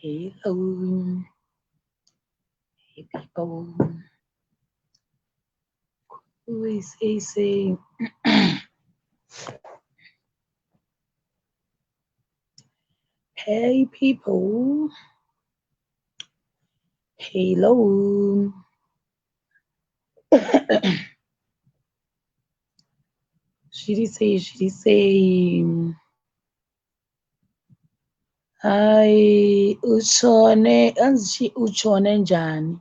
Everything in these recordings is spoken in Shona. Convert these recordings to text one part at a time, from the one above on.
Hello, hey people. Who say say? Hey people. Hello. Zviri sei, zviri sei? Hayi, utshone, anzi chi utshone njani?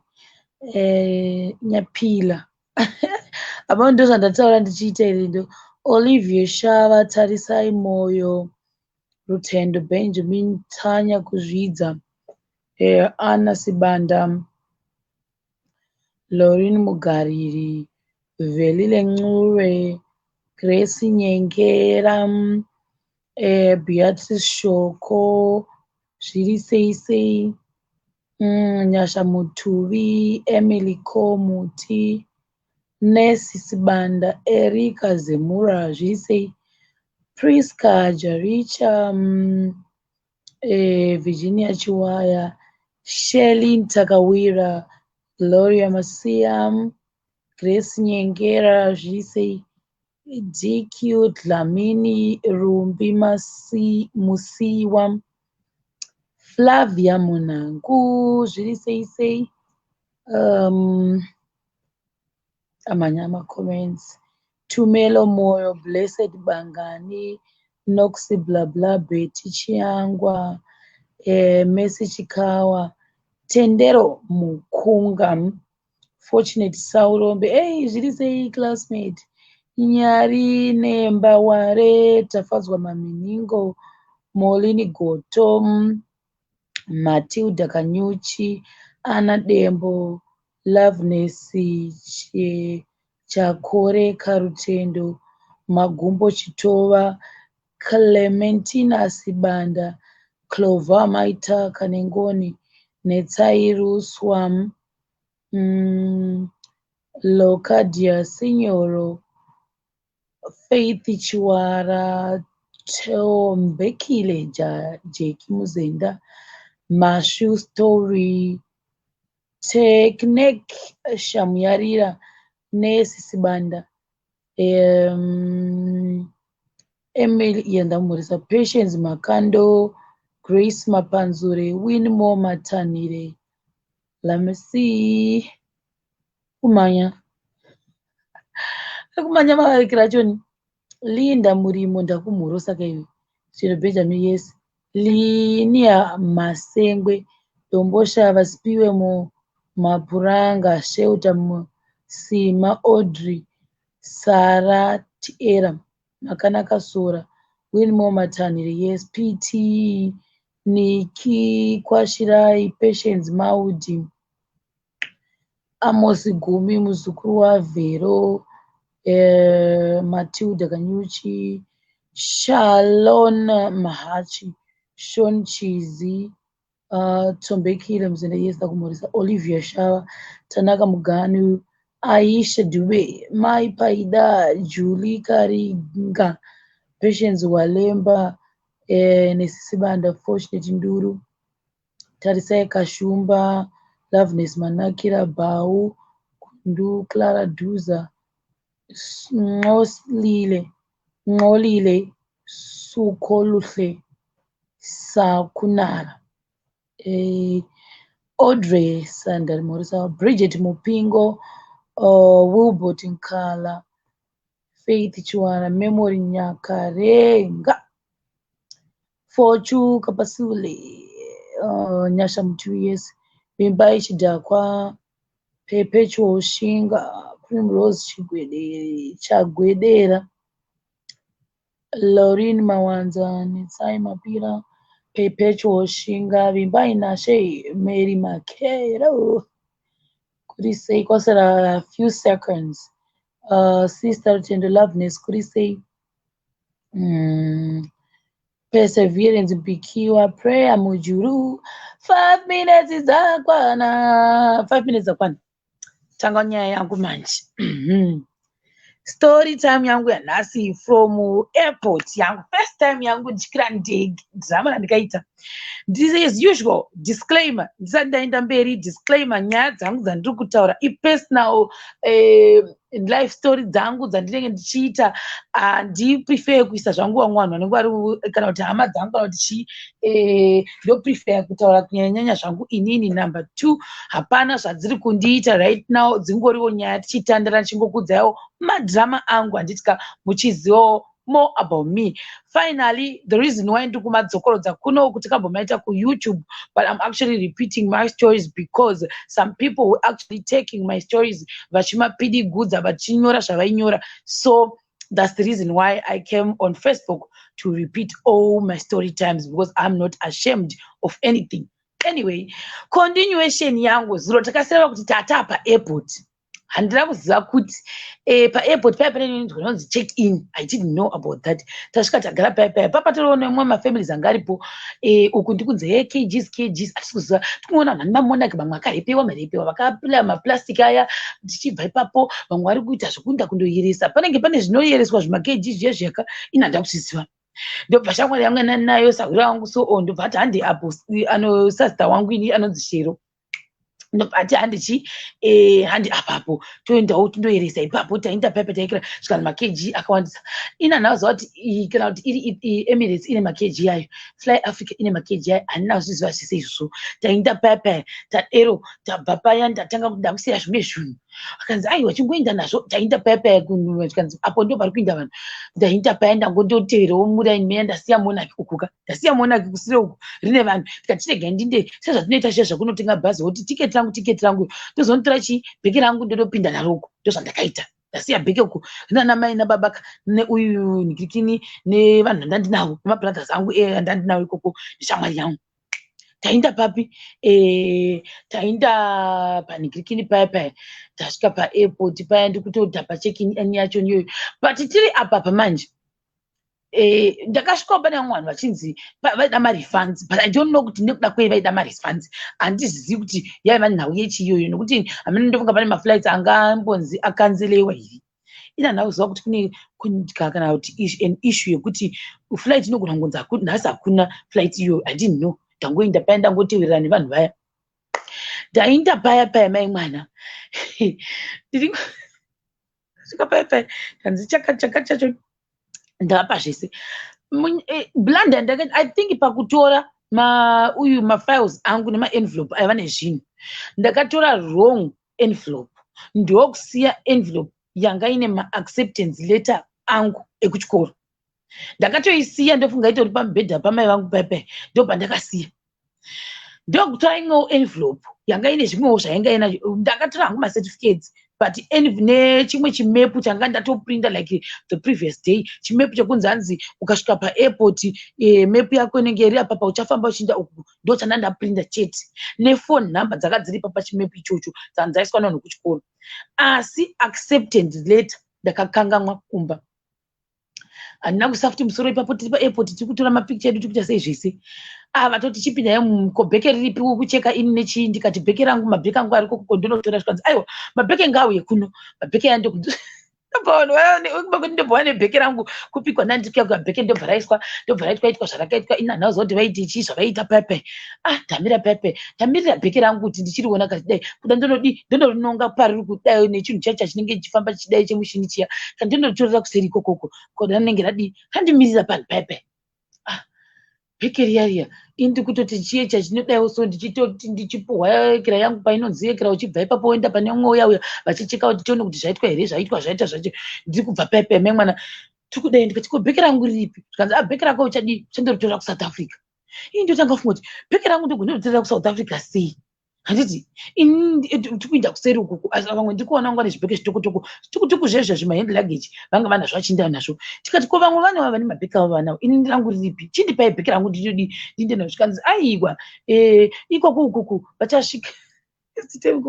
Nyaphila. Apa ndozvandataura ndichiita here ndo Olivia Shava, Tarisai Moyo, Rutendo Benjamin, Tanya Kuzvidza, Anna Sibanda, Lauren Mugariri, Velile Ncube, Grace Nyengera, Beatrice Shoko, zviri sei sei, Nyasha Mutuvi, Emily Komuti, Nancy Sibanda, Erika Zemura, zviri sei, Priska Jaricha, Virginia Chiwaya, Shelin Takawira, Gloria Masiam, Grace Nyengera, zviri sei, DQ Dlamini, Rumbi Masi, Musiwa, Flavia Munangu, zviri sei sei, amanye comments, Tumelo Moyo, Blessed Bangani, Nox blah blah, Betty Chiangwa, Mercy Chikawa, Tendero Mukunga, Fortunate Saurombe, hey, zviri sei classmate, Nyari Nemba Ware, Tafadzwa Maminingo, Molini Goto, Matilda Kanyuchi, Anna Dembo, Loveness Chakore Karutendo, Magumbo Chitova, Clementina Sibanda, Clover Maita Kanengoni, Netsai Ruswa, Locadia Signoro, Faith Chiwara, Tombekile Jeki Muzenda, Mashu Story, Teknek Shamuyarira, Nesi Sibanda, Emily Yandamurisa, Patience Makando, Grace Mapanzure, Winmore Matanire. Let me see. Kumanya. Kumanya mavakira achoni. Linda Murimo ndakumhorosa kaiwe. Chero Benjamin yes. Linia Masengwe, Domboshava Sipiwe Mapuranga, Shelter Sima, Audrey, Sara Tiera, Makanaka Sora, Winmore Matanire, yes. PT, Niki Kwashirai, Patience Maudi, Amos Gumi, muzukuru waVhero, Matilda Kanyuchi, Shalon Mahachi, Sean Chizi, Tombekile Mzenda, yes, ndakumhoresa, Olivia Shawa, Tanaka Muganu, Aisha Dube, Mai Paida, Julie Karinga, Patience Walemba, Nesisibanda, Fortunate Nduru, Tarisai Kashumba, Loveness Manakira, Bau, Kundu, Clara Duza, Nxolile, Nxolile, Sukoluhle, Sakunara, Audrey Sandal Morisa, Bridget Mupingo, Wilbert Nkala, Faith Chiwana, Memory Nyakarenga, Fortune Kapasule, Nyasha Mutu, yes, Vimbai Chidhakwa, Perpetual Shinga, Primrose Chigwedera, Chagwedera, Lauren Mawanza, Netsai Mapira, Perpetual Shinga, Vimbai Nashe, Mary Makero. Kuri sei kwasara a few seconds. Sister Rutendo Loveness, kuri sei? Perseverance Bikiwa, Prayer Mujuru. 5 minutes dzakwana. 5 minutes dzakwana. Tanga nyaya yangu manje. Story time yangu yanhasi from airport yangu. First time yangu ndichikwira ndege. Drama randikaita. This, as usual, disclaimer ndisati ndaenda mberi. Disclaimer: nyaya dzangu dzandiri kutaura ipersonal life story dzangu dzandinenge ndichiita. Handiprefer kuisa zvangu vamwe vanhu vanenge vari, kana kuti hama dzangu, kana kuti chii. Ndoprefer kutaura kunyanyanyanya zvangu inini. Number two, hapana zvadziri kundiita right now, dzingoriwo nyaya tichitandara, ndichingokudzaiwo madrama angu, handitya muchizivawo more about me. Finally, the reason why ndiri kumadzokorodza kuno kuti kambomaita kuYouTube, but I'm actually repeating my stories because some people were actually taking my stories vachimapidigudza, vachinyora zvavainyora. So that's the reason why I came on Facebook to repeat all my story times, because I'm not ashamed of anything. Anyway, continuation yangu: zuro takaseva kuti tata paairport. Handina kuziva kuti paairport paya pane inonzi inonzi check in. I didn't know about that. Tasvika, tagara paya paya, papatoriwo nemamwe mafamilies anga aripo. Uku ndikunzi he kgs kgs, hatisi kuziva. Tikuona vanhu mamonaki, vamwe akarepewa marepewa, vakapila maplastic aya. Tichibva ipapo, vamwe vari kuita zvekuenda kundoyeresa, panenge pane zvinoyereswa zvimakg zviya zviyaka. Ini handida kuzviziva. Ndobva shamwari yangu nayo sahwira wangu so o ndobva ati handi apo anosazita wangu ini anonzi Shero. Ndobva ati handichi handi apapo, toendawo tindoyeresa ipapo. Taenda paipa, taikira svikana makg akawandisa. Ini handina kuziva kuti kana kuti iri Emirates ine makg ayo, Fly Africa ine makg ayo, handina kuzviziva zvese izvozvo. Taenda paya paya, tadero, tabva paya, ndatanga kuti ndakusiya zvimwe zvinhu. Akanzi, "Aiwa, chingoenda nazvo." Taenda paya paya, tikanzi apo ndo pari kuinda vanhu. Ndaenda paya, ndangondoteverewo muraini meya. Ndasiya monaki ukuka, ndasiya monaki kusire uku rine vanhu. Tikati chiregai ndinde sezvatinoita zviya zvakunotenga bhazi, woti tiketi rangu, tiketi rangu, ndozonotora chi bheke rangu, ndodopinda naro uku. Ndozvandakaita. Ndasiya bheke uku rinana mai nababa neuyu nikirikini nevanhu vandandinavo, nemabrothers angu andandinavo ikoko neshamwari yangu. Taenda papi? Taenda panikirikini paya paya. Tasvika paairport paya, ndikutodha pacheck-in yacho iyoyo, but tiri apa pamanje ndakasvikawo pane vamwe vanhu vachinzi vaida marefunds, but I don't know kuti nekuda kwei vaida marefunds. Handizivi kuti yaiva nhau yechi iyoyo, nokuti hamene ndofunga pane maflights angambonzi akanzelewa here. Ina handina kuziva kuti kune kana kuti an issue yekuti flight inogona kungonzi nhasi hakuna flight iyoyo. I didn't know. Ndangoenda paya, ndangoteverera nevanhu vaya. Ndaenda paya paya, mai mwana, ndiri svika paya paya, ndanzi chaka chaka chacho, ndavapa zvese. Blunder ndakaita, I think, pakutora uyu mafiles angu nemaenvelope aiva nezvinhu, ndakatora wrong envelope, ndokusiya envelope yanga ine maacceptance letter angu ekuchikoro. Ndakatoisiya, ndofunga itori pamubhedha pamai vangu paipai, ndopandakasiya. Ndokutora imwewo envelope yanga ine zvimwewo zvainga inazvo. Ndakatora hangu macertificates, but nechimwe chimepu changa ndatoprinda like the previous day, chimepu chekunzi hanzi ukasvika paairport, mepu yako inenge iri apapa, uchafamba uchiinda uku. Ndo chanda ndaprinda chete, nephone number dzanga dziri pachimepu ichocho, dzanga dzaiswa navanhu kuchikoro. Asi acceptance letter ndakakanganwa kumba. Handina kuisa futi musoro ipapo. Tiri paairport, tiri kutora mapikicha edu, tiri kuita sei zvese. Ava toti chipindai, ko bheke riripi kucheka ini nechii? Ndikati bheke rangu, mabheke angu ariko kuko, ndonotora. Zvikanzi, "Aiwa, mabheke ngaauye kuno." Mabheke aya ndobva nebheke rangu kupikwa nandikuya bheke, ndobva raiswa, ndobva raitwa itwa zvarakaitwa. Ina handina kuziva kuti vaiti chii zvavaita paipai. Ah, ndamira paipai, ndamirira bheke rangu kuti ndichiriona kati dai kuda ndonodi, ndondorinonga pariri kudai nechinhu chacho chinenge chichifamba chichidai, chemushini chiya, kana ndondotorera kuseri ikokoko koda rinenge radii randimirira panhu paipai. Ah, bheke riya riya, ini ndikutoti chiye chachinodaiwo so, ndichitoti ndichipuhwa kira yangu painonzi yekira, uchibva ipapo woenda pane umwe uya uya vachicheka kuti tione kuti zvaitwa here. Zvaitwa, zvaita zvacho. Ndiri kubva paipai, mai mwana, tiri kudai. Ndikati, "Ko bheke rangu riripi?" Zvikanzi, "A, bheke rako uchadii? Uchandoritora kuSouth Africa." Ini ndotanga kufunga kuti bheke rangu ndogondoritorera kuSouth Africa sei? Handiti ini tikuinda kuseri ukuku, asi vamwe ndikuona kunga nezvibheke zvitokotoko zvitukutuku zvezvo zvimahand luggage vanga vanazvo, vachienda nazvo. Tikati, "Ko vamwe vane vane mabheke avo vanawo, ini rangu riripi? Chindipai bheke rangu ndinodii, ndiinde nazvo." Zvikanzi, "Aiwa, ikoko ukuku vachasvika."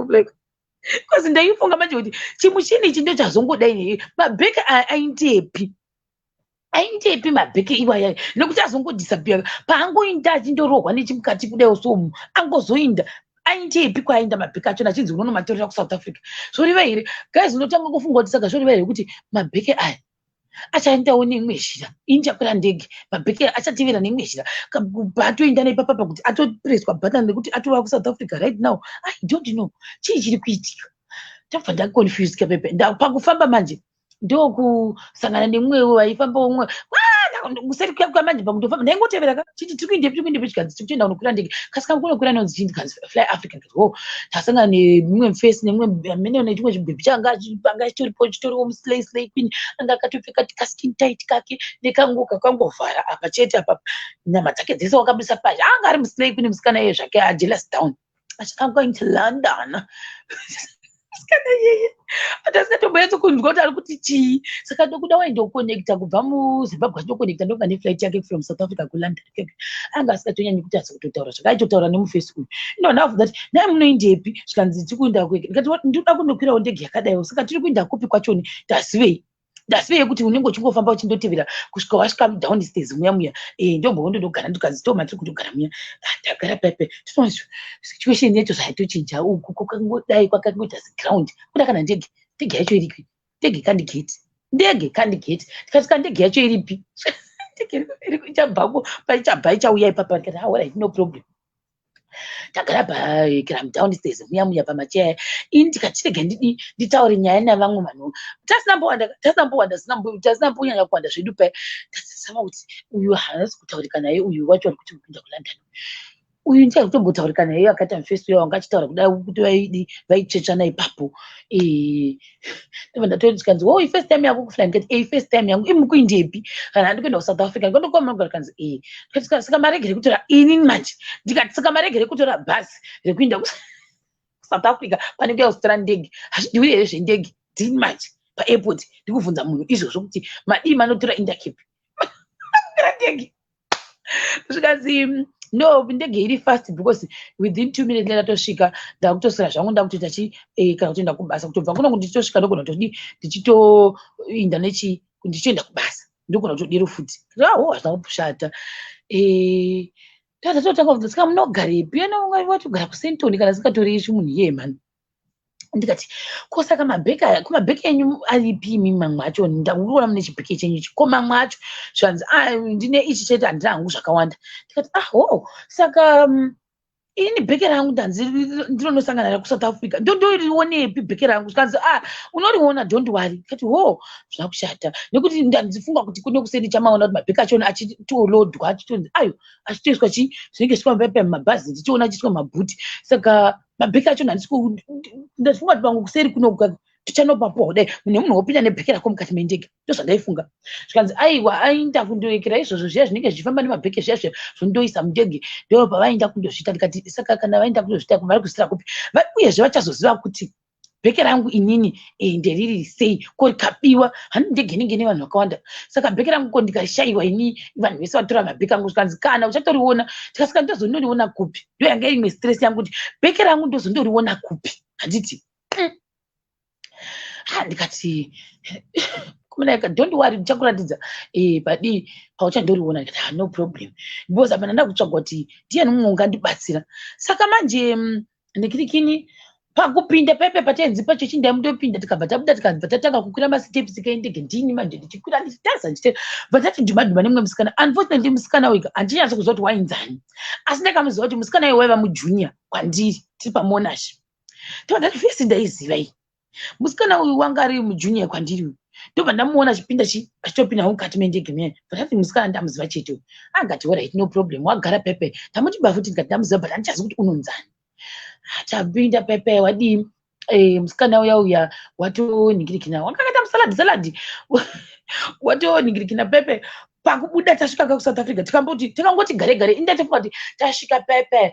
Like, because ndaifunga manje kuti chimuchini ichi ndochazongodai, mabheke aya aindepi, aindepi mabheke iwaya? Nekuti azongodisappear paangoinda, achindorohwa nechimukati kudai so, angozoinda, aindepi kwaainda mabheke achona, achinzi unonomatorera kuSouth Africa? Zvoreva here, guys? Unotanga kufunga kuti saka zvoreva here kuti mabheke aya Achaendawo neimwe zhira, ini chakwira ndege, mabheke achatevera neimwe zhira. Paatoenda neipapapa kuti atopreswa button rekuti atova kuSouth Africa right now. I don't know chii chiri kuitika. Tabva ndaconfused pepe pakufamba manje, ndokusangana nemumwewo vaifamba umwe kuseri kuya kuya. Manje pakutofamba ndaingotevera ka, chiti tiri kuindepi, tiri kuindepi? Chikanzi tiri kutoenda kunokwira ndege. Kasika kunokwira inonzi chii? Ndikanzi Fly Africa. Ndikati ho, tasangana nemumwe mufesi nemumwe mene nechimwe chibhebhi changa anga chitoripo, chitoriwo muslay slay queen, anga akatopfeka kaskin tight kake nekanguo kakangovhara apa chete apa, nyama dzake dzese wakabisa pashi. Anga ari muslay queen musikana iye zvake, ajealous down. I'm going to London. Musikana iyeye atasingatomboyatso kunzwa kuti ari kuti chii. Saka ndokuda waindokonekta kubva muZimbabwe, achitokonekta ndokunga neflight yake from South Africa kuLondon. Anga asingatonyanyi kuti asi kutotaura zvakaitotaura nemufesi uyu. Ino after that, nai munoindepi? Zvikanzi tiri kuenda. Ndikati ndinoda kundokwirawo ndege yakadaiwo. Saka tiri kuenda kupi kwachoni? Ndazivei, ndazivei kuti unenge uchingofamba uchindotevera kusvika wasvika downstairs muya muya, ndobva wondondogara. Ndikanzi ndo matiri kundogara muya. Ndagara pepe, tinoona situation yacho zvaitochinja. Uku kwakangodai kwakangoita seground kuda kana ndege. Ndege yacho iripi? Ndege kandigeti, ndege kandigeti. Tikati ka ndege yacho iripi? Ndege ichabvako paichabva, ichauya ipapa. Ndikati alright, no problem. Tagara pagram downstairs muya muya pamacheya. Ini ndikati rega ndidi nditaure nyaya navamwe vanhu. Tasina mbowanda, tasina mbowanda, tasina mbonyanya kuwanda zvedu paya. Tasama kuti uyu haasi kutaurika naye, uyu wacho ari kuti kupinda kuLondon uyu ndiye kutombotaurika naye. Akaita mufesi uya wanga achitaura kudai kuti vaidi vaitsvetsvana ipapo. Ndobva ndatoti, wo, first time yako kufly? Ndikati ei, first time yangu. Imi mukuindepi? Kana handikuenda kuSouth Africa. Ndikandokoma. Kanzi e. Ndikati saka maregere kutora ini manje, ndikati saka maregere kutora bhasi rekuenda kuSouth Africa pane kuya kuzotora ndege? Hazvidhuri here zvendege? Ndini manje paairport ndikubvunza munhu izvozvo kuti madii manotora Intercape ndege. Zvikanzi no, ndege iri fast because within 2 minutes ndatosvika. Ndakutoswera zvangu, ndakutoita chi kana kutoenda kubasa kutobva kuno. Kuti ndichitosvika ndogona kutodi ndichitoinda nechi ndichitoenda kubasa, ndogona kutodero futi. Aho, hazvina kushata. Tazatotanga kubvunza, saka munogarepi? Watogara kuSandton kana singatori isu munhu iyeye mani. Ndikati ko saka mabheki aya, ko mabheki enyu aripi imi? Mamwe acho ndakuona mune chibheki chenyu ichi, ko mamwe acho? Zvanzi ah, ndine ichi chete, handina hangu zvakawanda. Ndikati ah, ho, saka ini bheke rangu ndanzi ndinonosangana naro kuSouth Africa, ndondorionepi bheke rangu? Zvikanzi ah, unoriona, don't worry. Ndikati ho, zvakushata nekuti ndandifunga kuti kune kuseni chamaona kuti mabheke achona achitolodwa, achitonzi ayo achitoiswa chi zvinenge zvichifamba pepa mumabhazi, ndichiona achiiswa mabhuti. Saka mabheke achona handisi, ndafunga kuti pamwe kuseri kuno tichanopapuwa kudai nemunhu wopinda nebheke rako mukati mendege. Ndozvandaifunga. Zvikanzi aiwa, aenda kundoekera izvozvo zviya zvinenge zvichifamba nemabheke zviya zviya zvondoisa mundege, ndo pavaenda kundozviita. Ndikati saka kana vaenda kundozviita vari kuzviitira kupi? Uyezve vachazoziva kuti bheke rangu inini nderiri sei? Ko rikabiwa? Hani ndege inenge ine vanhu vakawanda. Saka bheke rangu ko ndikashayiwa ini, vanhu vese vatora mabheke angu? Zvikanzi kana uchatoriona. Tikasika ndozondoriona kupi? Ndo yanga imwe stress yangu kuti bheke rangu ndozondoriona kupi, handiti? Ha, ndikati kumunaka, don't worry, ndichakuratidza padii pauchandoriona. Ndikati ah, no problem, because apa ndanda kutsvaga kuti ndiani mumwe ungandibatsira. Saka manje ndikirikini pakupinda pepe patenzi pacho chindai mundopinda. Tikabva tabuda, tikabva tatanga kukwira masteps kaendege. Ndini manje ndichikwira, ndichitarisa, ndichite bva tati dhuma dhuma nemumwe musikana. Unfortunately musikana uyu handinyatso kuziva kuti wainzani, asi ndakamuziva kuti musikana uyu waiva mujunior kwandiri tiri paMonash. Tobva ndati fesi ndaiziva iyi musikana uyu wanga ari mujunior kwandiri uyu. Ndobva ndamuona achipinda chi achitopinda mukati mendege muyani. Bva ndati musikana ndamuziva chete uyu. Angati alright, no problem. Wagara pepe, tamuti bafuti. Ndikati ndamuziva but handichazivi kuti unonzani. Tapinda pepe, wadii, musikana uya uya watonhingirikina, wakakaita musaladi saladi, watonhingirikina pepe. Pakubuda tasvika kakuSouth Africa, tikamboti tikangoti gare gare, indatofunga kuti tasvika pepe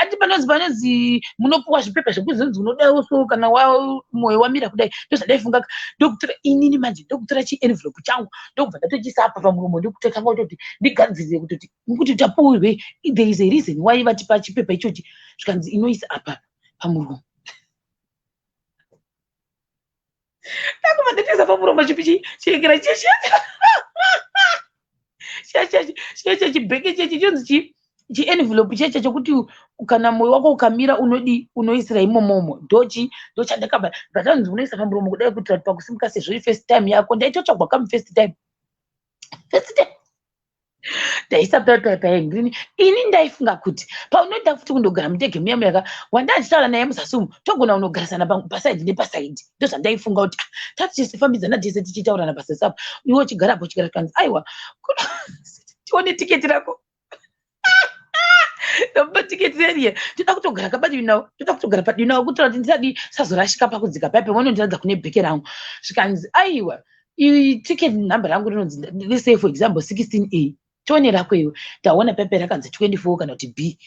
ati panonzi munopuwa zvipepa zvekuzonzi unodawo. So kana mwoyo wamira kudai, ndozvandaifunga. Ndokutora inini manje, ndokutora chienvelope changu, ndokubva ndatochiisa apa pamuromo, ndokutotanga kutoti ndigadzirire kutoti kuti tapuwirwe. There is a reason why vatipa chipepa ichochi. Zvikanzi inoisa apa pamuromo. Ndakubva ndatoisa pamuromo chipi chiekera chiya chiya chibheke chechi chonzi chi. Chienvelope cheche chekuti kana mwoyo wako ukamira, unodi unoisira imomomo. Ndochi ndochandakabva ndatanzi unoisa pamuromo kudai, kuitira kuti pakusimuka, sezvo first time yako. Ndaitotsvagwa kamu first time, first time ndaisa pagreen. Ini ndaifunga kuti paunoda futi kundogara mundege muya muyaka wandachitaura naye muzasi umu, togona kunogarisana paside nepaside. Ndozvandaifunga kuti, ah, tati tisifambidzana tese tichitaurana pasesi apo, iwe uchigara apo, uchigara. Kanzi, "Aiwa, tione tiketi rako." Ndomupa tiketi reriye. Toda kutogara kapadivi nawo, toda kutogara padivi nawo, kuitira kuti ndisadi sazorashika pakudzika paipe. Vanondiratidza kune bheke rangu. Zvikanzi, "Aiwa, tiketi nhamba rangu rinonzi, let's say for example, 16A. Tione rako iwe." Taona pepe rakanzi 24 kana kuti B.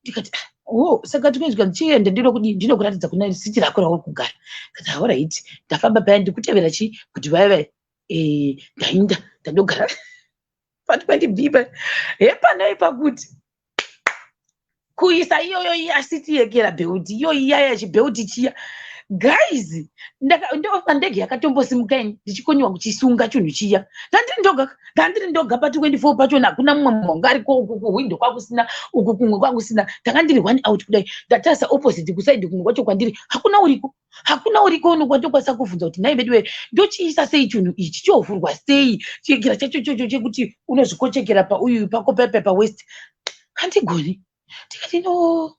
Ndikati, "Ah, oh, saka tikwezvika chiende ndinokudi ndinokuratidza kuna seat rako rauri kugara." Kati, "Alright." Ndafamba paya, ndikutevera chi kuti vaiva ndainda ndandogara pa20B pa hepanai pakuti kuisa iyoyo iya seat yekera belt iyo iya yachibelt chiya. Guys, ndofa ndege yakatombosimuka ini ndichikoniwa kuchisunga chinhu chiya. Ndandiri ndoga, ndandiri ndoga pa24 pachona. Hakuna mumwe munhu wanga ariko. Uku kuhwindo kwakusina, uku kumwe kwakusina. Ndanga ndiri one out kudai. Ndatarisa opposite kuside kumwe kwacho kwandiri, hakuna uriko, hakuna uriko uno kwandokwanisa kuvhunza kuti, "Nhai veduwe, ndochiisa sei chinhu ichi? Chovhurwa sei chekera chacho chocho chekuti unozvikochekera pauyu pako pepe pawaist?" Handigoni. Tikati, "No,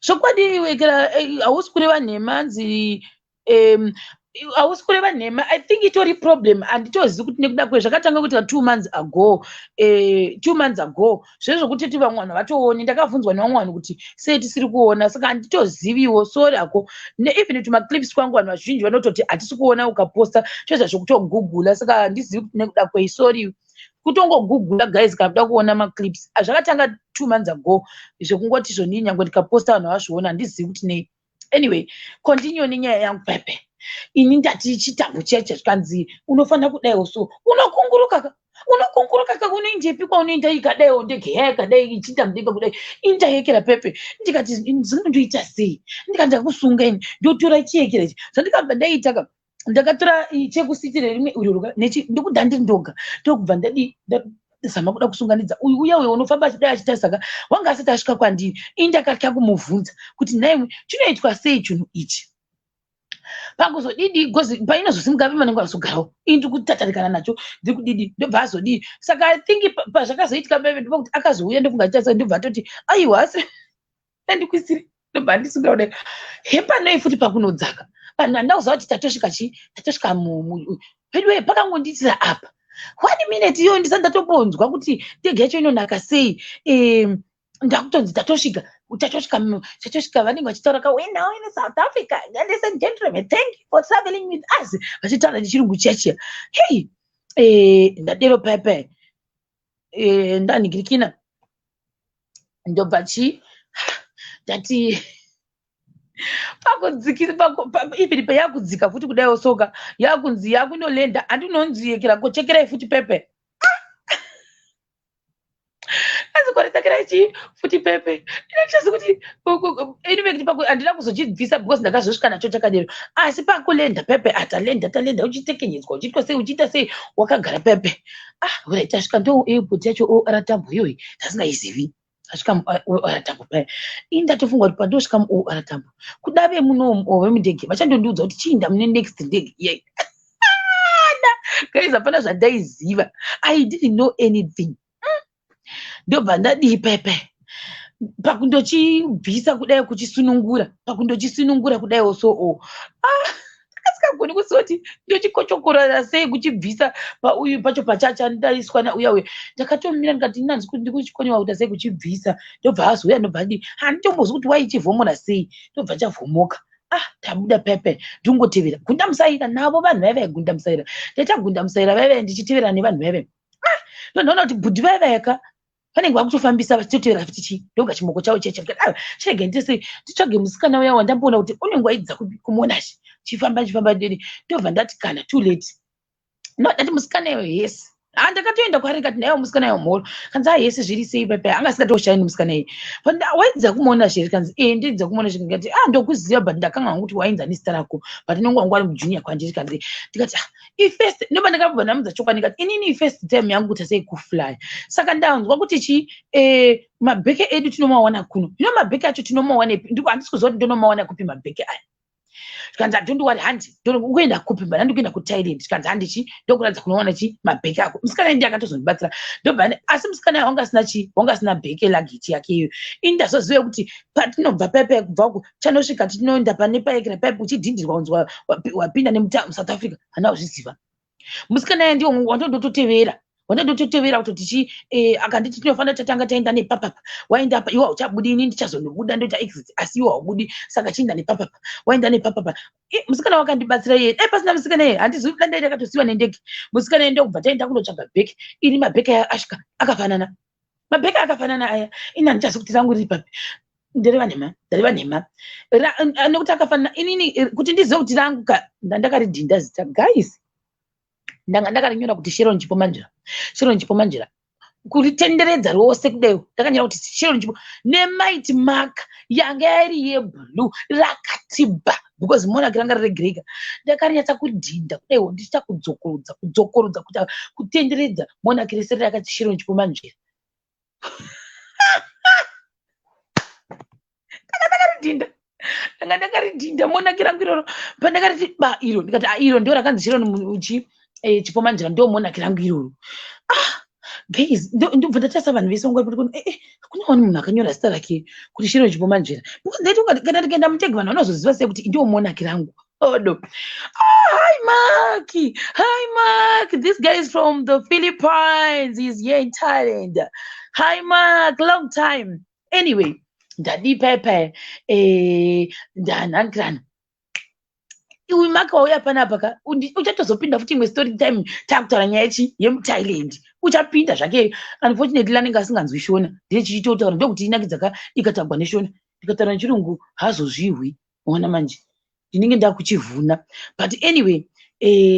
zvokwadi wekera, hausi kureva nhema." Nzi hausi kureva nhema. I think itori problem, handitozivi kuti nekuda kwe zvakatanga kuitika 2 months ago, 2 months ago. Zvezvokutiti vamwe vanhu vatooni. Ndakabvunzwa nevamwe vanhu kuti sei tisiri kuona, saka handitoziviwo. Sorry hako. Even tumaclips kwangu, vanhu vazhinji vanototi hatisi kuona ukaposta. Toita zvekutogugula, saka handizivi kuti nekuda kwei. Sorry, kutongogugula guys kana kuda kuona maclips. Zvakatanga 2 months ago, zvekungoti zvonii, nyange ndikaposta vanhu vazviona, handizivi kuti nei. Anyway, continue nenyaya yangu. Pepe ini ndati chitambo chiya zvikanzi unofanira kudaiwo, so unokunguruka ka, unokunguruka ka. Unoindepi kwaunoenda ikadaiwo ndege yaya ikadai ichiita mudenga kudai? Ini ndayekera pepe. Ndikati, "Zinondoita sei?" Ndikati, "Ndakusunga ini, ndotora chiyekera ichi." Zvandikabva ndaita ka, ndakatora chekuseat rerimwe iro, ndokuti handiri ndoga. Ndokubva ndadi ndazama kuda kusunganidza uyu uya uyo unofamba achidai achitarisa ka, wanga asati asvika kwandiri. Ini ndakatya kumubvunza kuti, "Nhaiwe, chinoitwa sei chinhu ichi?" Pakuzodidi gozi painozosimuka pamanenge azogarawo, ini ndiri kutatarikana nacho, ndiri kudidi, ndobva azodii. Saka I think pazvakazoitika paipe ndopakuti akazouya, ndofunga achitarisa, ndobva atoti, "Aiwa, asi andikuisiri." Ndobva andisungira kudai. Hepanoi futi pakunodzaka, vanhu handina kuziva kuti tatosvika chi tatosvika peduwe. Pakangondiitira apa one minute iyoyo, ndisati ndatombonzwa kuti ndege yacho inonaka sei, ndakutonzi tatosvika, tatosvika, tatosvika. Vanenge vachitaura ka, "We now in South Africa, ladies and gentlemen, thank you for traveling with us," vachitaura nechirungu chiya chiya. Hei, ndadero pepe, ndanhingirikina, ndobva chi ndati pakudzikisa, even payakudzika futi kudaiwo soka, yakunzi yakunolenda, handinonzi yekera kochekerai futi pepe, anzi koretekerai chii futi pepe. Inochazi kuti in fact handina kuzochibvisa because ndakazosvika nacho chakadero. Asi pakulenda pepe, atalenda, talenda, uchitekenyedzwa, uchiitwa sei, uchiita sei, wakagara pepe. Ah, alright, tasvika. Ndo airport yacho OR Tambo iyoyi tasingaizivi. Tasvika muOR Tambo paya, ini ndatofunga kuti pandosvika muOR Tambo, kuda vemunomu vemundege vachandondiudza kuti chiinda mune next ndege iyai. Guys, hapana zvandaiziva. I didn't know anything. Ndobva ndadii pepe pakundochibvisa kudai, kuchisunungura, pakundochisunungura kudaiwo so o, ah, ndakasikagoni kuziva kuti ndochikochokorora sei kuchibvisa pauyu pacho pachacha ndaiswa nauya uya. Ndakatomira, ndikati, "Inanzi ndikuchikoniwa kuita sei kuchibvisa?" Ndobva azouya, ndobva adii, handitombozwi kuti waichivhomora sei, ndobva chavhomoka. Ah, tabuda pepe, ndingotevera gunda musaira navo vanhu vaiva gunda musaira. Ndaita gunda musaira vaiva, ndichitevera nevanhu vaiva. Ah, ndondoona kuti bhudhi vaivayaka vanenge vakutofambisa, vachitotevera futi chi ndoga chimoko chavo cheche. Ah, chirege ndise nditsvage musikana uya wandamboona kuti unenge waidza kumonashi, chifamba, chifamba deri. Ndobva ndati, kana too late. No, ndati musikana iyo, yes, Ha, ndakatoenda kwaari ndikati, "Naiwa musikana iwe, mhoro." Kanzi, "Ah, yese zviri sei pepe?" Anga asingatoshaini musikana iye. Waidza kumuona zvere? Kanzi, "E, ndidza kumuona zvere." Ndikati, "Ah, ndokuziva, but ndakanga kuti wainza nezita rako, but inonge wangu ari mujunior kwandiri." Kanzi, ndikati, "Ah, ifirst." Ndoba ndakabva ndamudza chokwadi, ndikati, "Inini ifirst time yangu kuita sei kufly, saka ndanzwa kuti chi mabheke edu tinomawana kuno. Hino mabheke acho tinomawanepi? Handisi kuziva kuti ndonomawana kupi mabheke aya." Zvikanzi, "Don't worry, handi ukuenda kupi?" Mbana ndikuenda kuThailand. Zvikanzi, "Handi chi ndokuratidza kunowana chi mabheke ako." Musikana ndi akatozondibatsira. Ndobva asi musikana wanga asina chi, wanga asina bheke, luggage yake iyo. Ini ndazoziva kuti patinobva paipai, kubva uku chanosvika tinoenda pane paekera paipi, uchidhindirwa unzwa wapinda nemuSouth Africa. Handina kuzviziva. Musikana iye ndiwo wandondototevera, wandondototevera kutoti chi akanditi tinofanira tatanga taenda nepapapa, waenda apa, iwe hauchabudi, ini ndichazonobuda ndoita exit, asi iwe haubudi, saka chienda nepapapa, waenda nepapapa. Musikana wakandibatsira iye. Dai pasina musikana iye, handizivi kuda ndai ndakatosiyiwa nendege. Musikana iye ndokubva taenda kunotsvaga bheke iri. Mabheke aya asvika akafanana, mabheke akafanana aya. Ini handichazi kuti rangu riri papi. Ndereva nhema, ndareva nhema, nekuti akafanana. Inini kuti ndizive kuti rangu ka, ndandakaridhinda zita, guys. Ndanga ndakarinyora kuti Sharon Chipo Manjira, Sharon Chipo Manjira, kuritenderedza rose kudai. Ndakanyora kuti Sharon Chipo nemighty mark yanga iri yeblue rakatibha, because monarch ranga riri grey ka. Ndakarinyatsa kudhinda kudaiwo, ndichiita kudzokorodza, kudzokorodza, kuita kutenderedza monarch rese rakati Sharon Chipo Manjira. Ndanga ndakaridhinda, ndanga ndakaridhinda monarch rangu iroro. Pandakariti ba iro, ndikati, "Ah, iro ndo rakanzi Sharon chi Chipo Manjira, ndo monarch rangu iroro." Ah, guys, ndobva ndatarisa vanhu vese vangu vari kuna wani munhu akanyora zita rake kuti Sharon Chipo Manjira, because ndaiti kana ndikaenda mutegi, vanhu vanozoziva sei kuti ndiwo monarch rangu? Odo. Ah, hi Mark, hi Mark. This guy is from the Philippines. He's here in Thailand. Hi Mark, long time. Anyway, ndadii paipai, ndanhangirana. Iwe Mark, wauya panapa ka, uchatozopinda futi imwe story time, takutaura nyaya yechi yemuThailand. Uchapinda zvake. Unfortunately anenge asinganzwi Shona, ndechichitotaura ndokuti inakidza ka ikatagwa neShona. Ndikataura nechirungu haazozvihwi. Ona manje ndinenge ndakuchivhuna. But anyway,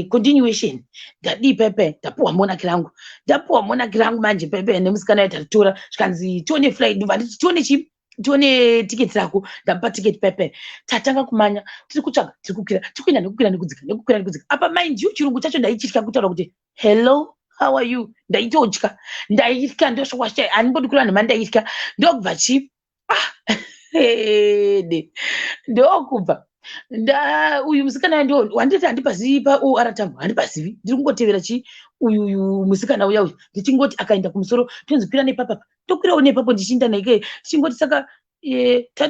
continuation. Ndadii paipai, ndapuwa monarch rangu, ndapuwa monarch rangu manje paipai nemusikana waitaritora. Zvikanzi, "Tione flight." Ndobva nditi, "Tione chi, tione tiketi rako." Ndamupa tiketi paipai. Tatanga kumanya, tiri kutsvaga, tiri kukwira, tiri kuenda nekukwira nekudzika, nekukwira nekudzika. Apa mind you, chirungu chacho ndaichitya kutaura kuti, "Hello, how are you?" Ndaitotya, ndaitya, ndosvokwasha handimbodi kureva nhema, ndaitya. Ndokubva chi, ah, ede ndokubva nda uyu musikana ndo wanditi handipazivi paOR Tambo, handipazivi. Ndiri kungotevera chi uyu uyu musikana uya uyu, ndichingoti akaenda kumusoro, tonzi kwira nepapapa, tokwirawo nepapo, ndichiinda naike, tichingoti saka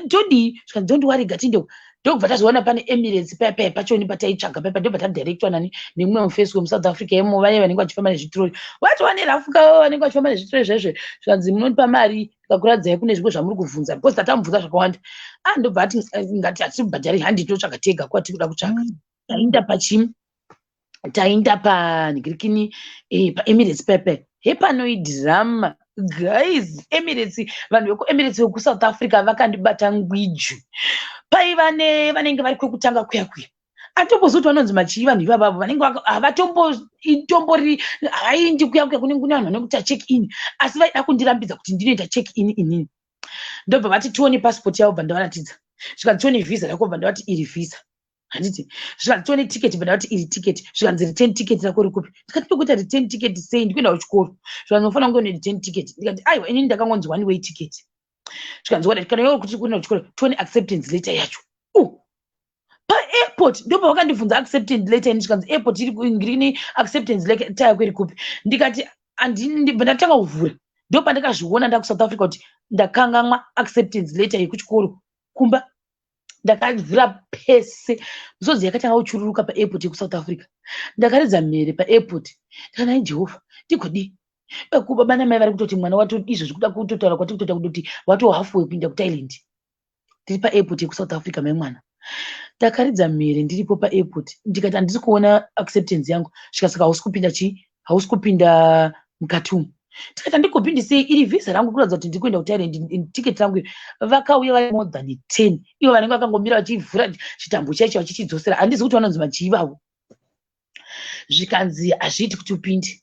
todii? Zvikanzi, "Don't worry, gatinde." Ndokubva tazoona pane Emirates paya paya pachoni pataitsvaga paya. Ndobva tadirectwa nani, nemumwe mufesi wemuSouth Africa imo, vaya vanenge vachifamba nezvitirori, vati vane rafuka, vanenge vachifamba nezvitirori zvaizvo. Zvikanzi, "Munonipa mari ndikakuradzai kune zvimwe zvamuri kubvunza?" Because tatamubvunza zvakawanda. Ah, ndobva ati, "Ngati hatibhadhari, handi tinotsvaga tega kwatiri kuda kutsvaga." Tainda pachi, tainda panhingirikini, paEmirates pepe. Hepano idhirama, guys. Emirates, vanhu vekuEmirates vekuSouth Africa vakandibata ngwiju. Paiva nevanenge vari kwekutanga kuya kuya, atombozivi kuti vanonzi machii vanhu ivavavo vanenge havatomboitombori, havaindi kuya kuya kunenge kune vanhu vanekuita check in, asi vaida kundirambidza kuti ndinoita check in inini. Ndobva vati, "Tione passport yavo." Bva ndavaratidza. Zvikanzi, "Tione vhisa rako." Bva ndavati, "Iri vhisa, handiti?" Zvikanzi, "Tione ticket." Bva ndavati, "Iri ticket." Zvikanzi, "Return ticket rako rikupi?" Ndikati, "Ndokuita return ticket sei? Ndikuenda kuchikoro." Zvikanzi, "Unofanira kunge une return ticket." Ndikati, "Aiwa, inini ndakangonzi one way ticket." Zvikanzi, "Wada kana iwe kuti kuenda kuchikoro, tione acceptance letter yacho." Paairport ndopa vakandibvunza acceptance letter ini. Zvikanzi, "Airport iri ngirini, acceptance letter yako iri kupi?" Ndikati, "Handini." Ndatanga kuvhura, ndopandakazviona ndakuSouth Africa kuti ndakangamwa acceptance letter yekuchikoro kumba. Ndakavhura pese, misodzi yakatanga kuchururuka paairport yekuSouth Africa. Ndakaridza mhere paairport, ndikati, "Ai Jehovha, ndigodii? Baba namai vari kutoti mwana wato izvozvi kuda kutotaura kwati kutoita kutoti wato halfway kuenda kuThailand." Ndiri paairport yekuSouth Africa, mai mwana, ndakaridza mhere ndiripo paairport. Ndikati, "Handisi kuona acceptance yangu." Svika, "Saka hausi kupinda chii? Hausi kupinda mukati umu." Tikati, "Handigopindi sei? Iri vhisa rangu kuratidza kuti ndiri kuenda kuThailand, tiketi rangu iri." Vakauya vari more than 10, ivo vanenge vakangomira vachivhura chitambo chaicho vachichidzosera. Handizi kuti vanonzi machii ivavo. Zvikanzi, "Hazviiti kuti upinde."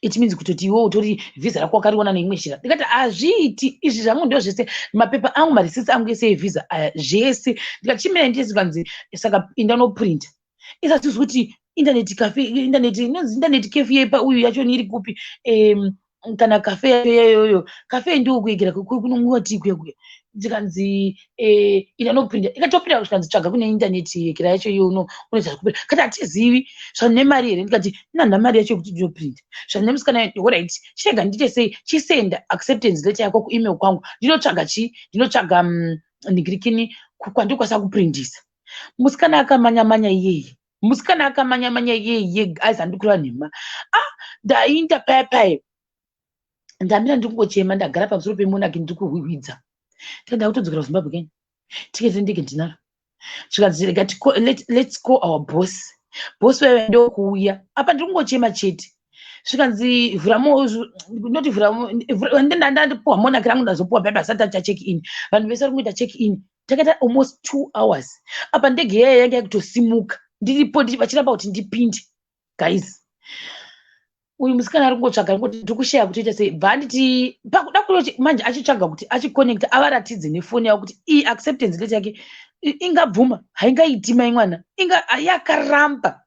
It means kutoti iwe utori vhisa rako wakariona neimwe nzira. Ndikati hazviiti izvi zvangu, ndo zvese mapepa angu, marisisi angu ese evhisa aya zvese. Ndikati chimene ndisi kanzi saka inda noprinta isatizi kuti internet cafe, internet inonzi internet cafe yepa uyu yacho iri kupi? Kana cafe yacho iyoyo, cafe ndokuegera kunomwiwa tii kuya kuya. Ndikanzi ina noprinta, ikatoprinta. Zvikanzi tsvaga kune internet yekera yacho iyo unoita zvekuprinta. Kati hatizivi zvane mari here? Ndikati nanda mari yacho yekuti ndinoprinta zvane musikana. Alright, chirega ndiite sei, chisenda acceptance letter yako kuemail kwangu, ndinotsvaga chii, ndinotsvaga ndigirikini kwandikwanisa kuprintisa. Musikana akamanya-manya iyeye, musikana akamanya-manya iyeye aizi andikureva nhema. Ah, ndainda paya paya, ndamira ndiri kungochema, ndagara pamusoro pemonaki, ndiri kuhwihwidza. Tikaenda kutodzokera kuZimbabwe keni, tiketi rendege ndinaro. Zvikanzi rega let's call our boss. Boss vaiva ndokuuya apa, ndiri kungochema chete. Zvikanzi vhuramo, ndoti vhuramo, ndandipuwa monaki rangu, ndazopuwa paipa asati acha check in. Vanhu vese vari kungoita check in. Takaita almost 2 hours apa, ndege yaya yanga yakutosimuka, ndiripo vachiramba kuti ndipinde. Guys, uyu musikana ari kungotsvaga ngoti ndiri kushaya kuti oita sei. Bva anditi pakuda kutoti manje achitsvaga kuti achiconnecta, avaratidze nefoni yavo kuti iyi acceptance letter yake ingabvuma, haingaiti mai mwana inga yakaramba.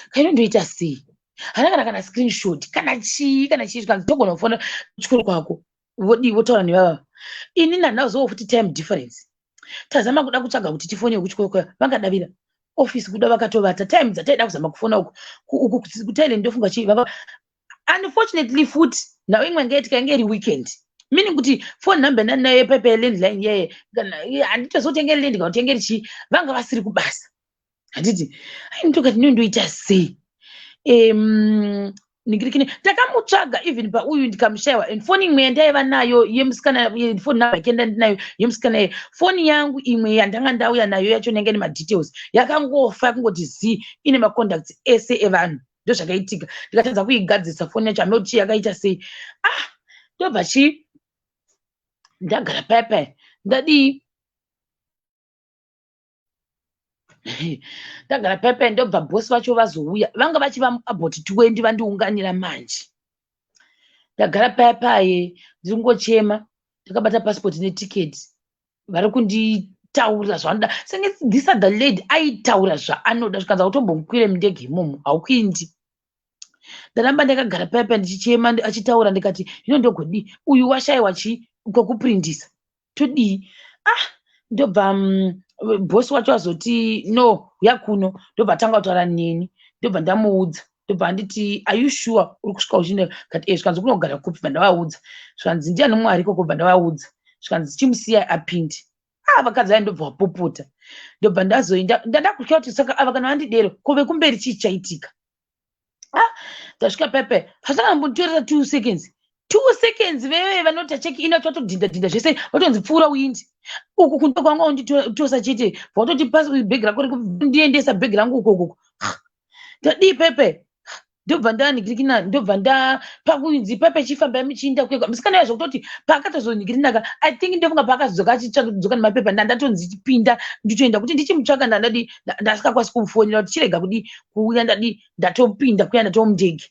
Kainondoita sei? Hana kana screenshot kana chii kana chii. Zvikanzi togona kufona kuchikoro kwako, vodii, votaura nevava. Ini nhandazowo futi time difference, tazama kuda kutsvaga kuti tifone kuchikoro kwaya, vangadavira ofisi kuda vakatovata. Time dzataida kuzama kufona uku uku kuThailand, ndofunga chii vanga unfortunately futi nhau imwe ngaitika, yange iri weekend, meaning kuti phone number ndandinayo yepepa yelandline yeye, kana handitozivi kuti yange iri land kana kuti yange iri chii, vanga vasiri kubasa. Handiti ai ndokati ndinondoita sei? Ningirikini ndakamutsvaga even pauyu, ndikamushayiwa. And foni imwe yandaiva nayo yemusikana, foni number yake ndandinayo yemusikana iye, foni yangu imwe yandanga ndauya nayo yacho yange nemadetails yakangofa, kungoti z ine macontacts ese evanhu. Ndozvakaitika, ndikatadza kuigadzirisa foni yacho, hameno kuti yakaita sei. Ah, ndobva chi ndagara paya paya, ndadii, ndagara paya paya, ndobva bhosi vacho vazouya, vanga vachiva about 20 vandiunganira. Manje ndagara paya paye, ndiri kungochema ndakabata passport netiketi, vari kunditaurira zvavanoda. Senge this other lady aitaura zvaanoda, zvikanzi hautombokwire mundege imomo, haukuindi. Ndaramba ndakagara paya paya ndichichema, achitaura. Ndikati hino ndogodii? Uyu washayiwa chii kwekuprintisa, todii? Ah, ndobva bhosi wacho azoti no, uya kuno. Ndobva atanga kutaura neni, ndobva ndamuudza, ndobva anditi, "Are you sure uri kusvika uchienda?" Kati e. Zvikanzi kunogara kupi? Bva ndavaudza. Zvikanzi ndiani Mwari ikoko? Bva ndavaudza. Zvikanzi chimusiyai apinde. Ah, vakadzi aya ndobva vapopota. Ndobva ndazoenda, ndada kutya kuti saka ava kana vandidero ko vekumberi chii chaitika? Ah, ndasvika pepe, hazvina kumbonditorera 2 seconds, 2 seconds, veve vanoti check in vatodhinda dhinda zvese, vatonzi pfuura uindi uku kundo kwanga unditosa chete, vatoti bhegi rako ndiendesa bhegi rangu uko ukoko. Ndadii pepe? Ndobva ndanigirikina, ndobva nda pakunzi pepe chifambai muchiinda kwega. Musikana yazvo kutoti paakatozonigirinaka, I think ndofunga paakazodzoka achitsvaka nemapepa, ndandatonzi chipinda ndichoenda kuti ndichimutsvaka. Ndandadi ndasingakwanisi kumufonera kuti chirega kudi kuuya. Ndadi ndatopinda kuya, ndatomundege,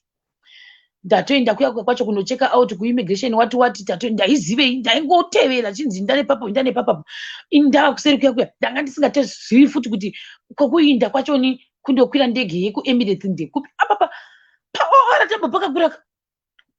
ndatoenda kuya kwacho kunocheka out kuimmigration wati wati. Ndaizivei, ndaingotevera chinzi inda nepapo, inda nepapapo. Indava kuseri kuya kuya, ndanga ndisingatozivi futi kuti kokuinda kwachoni kundokwira ndege yekuEmirates ndekupi. Apapa paOR Tambo pakakura,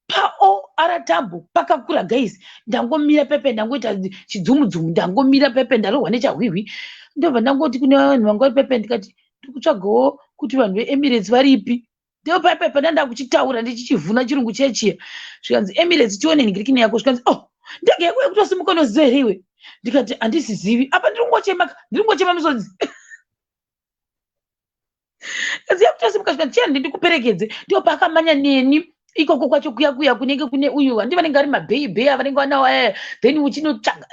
paOR Tambo pakakura guys. Ndangomira pepe, ndangoita chidzumudzumu, ndangomira pepe, ndarohwa nechahwihwi. Ndobva ndangoti kune vanhu vanga vari pepe, ndikati ndikutsvagawo kuti vanhu veEmirates varipi. Ndo pepe pandanda kuchitaura ndichichivhuna chirungu chechiya. Zvikanzi Emirates, tione ningirikini yako. Zvikanzi oh, ndege yako yekutosimuka, unoziva here iwe? Ndikati handisizivi. Apa ndiri kungochema, ndiri kungochema misodzi. Kazi yakutosimuka. Zvikanzi chiya ndikuperekedze. Ndipo paakamanya neni ikoko kwacho kuya kuya kunenge kune uyu handi vanenge vari mabhei avanenge vanawo aya, then uchinotsvaga.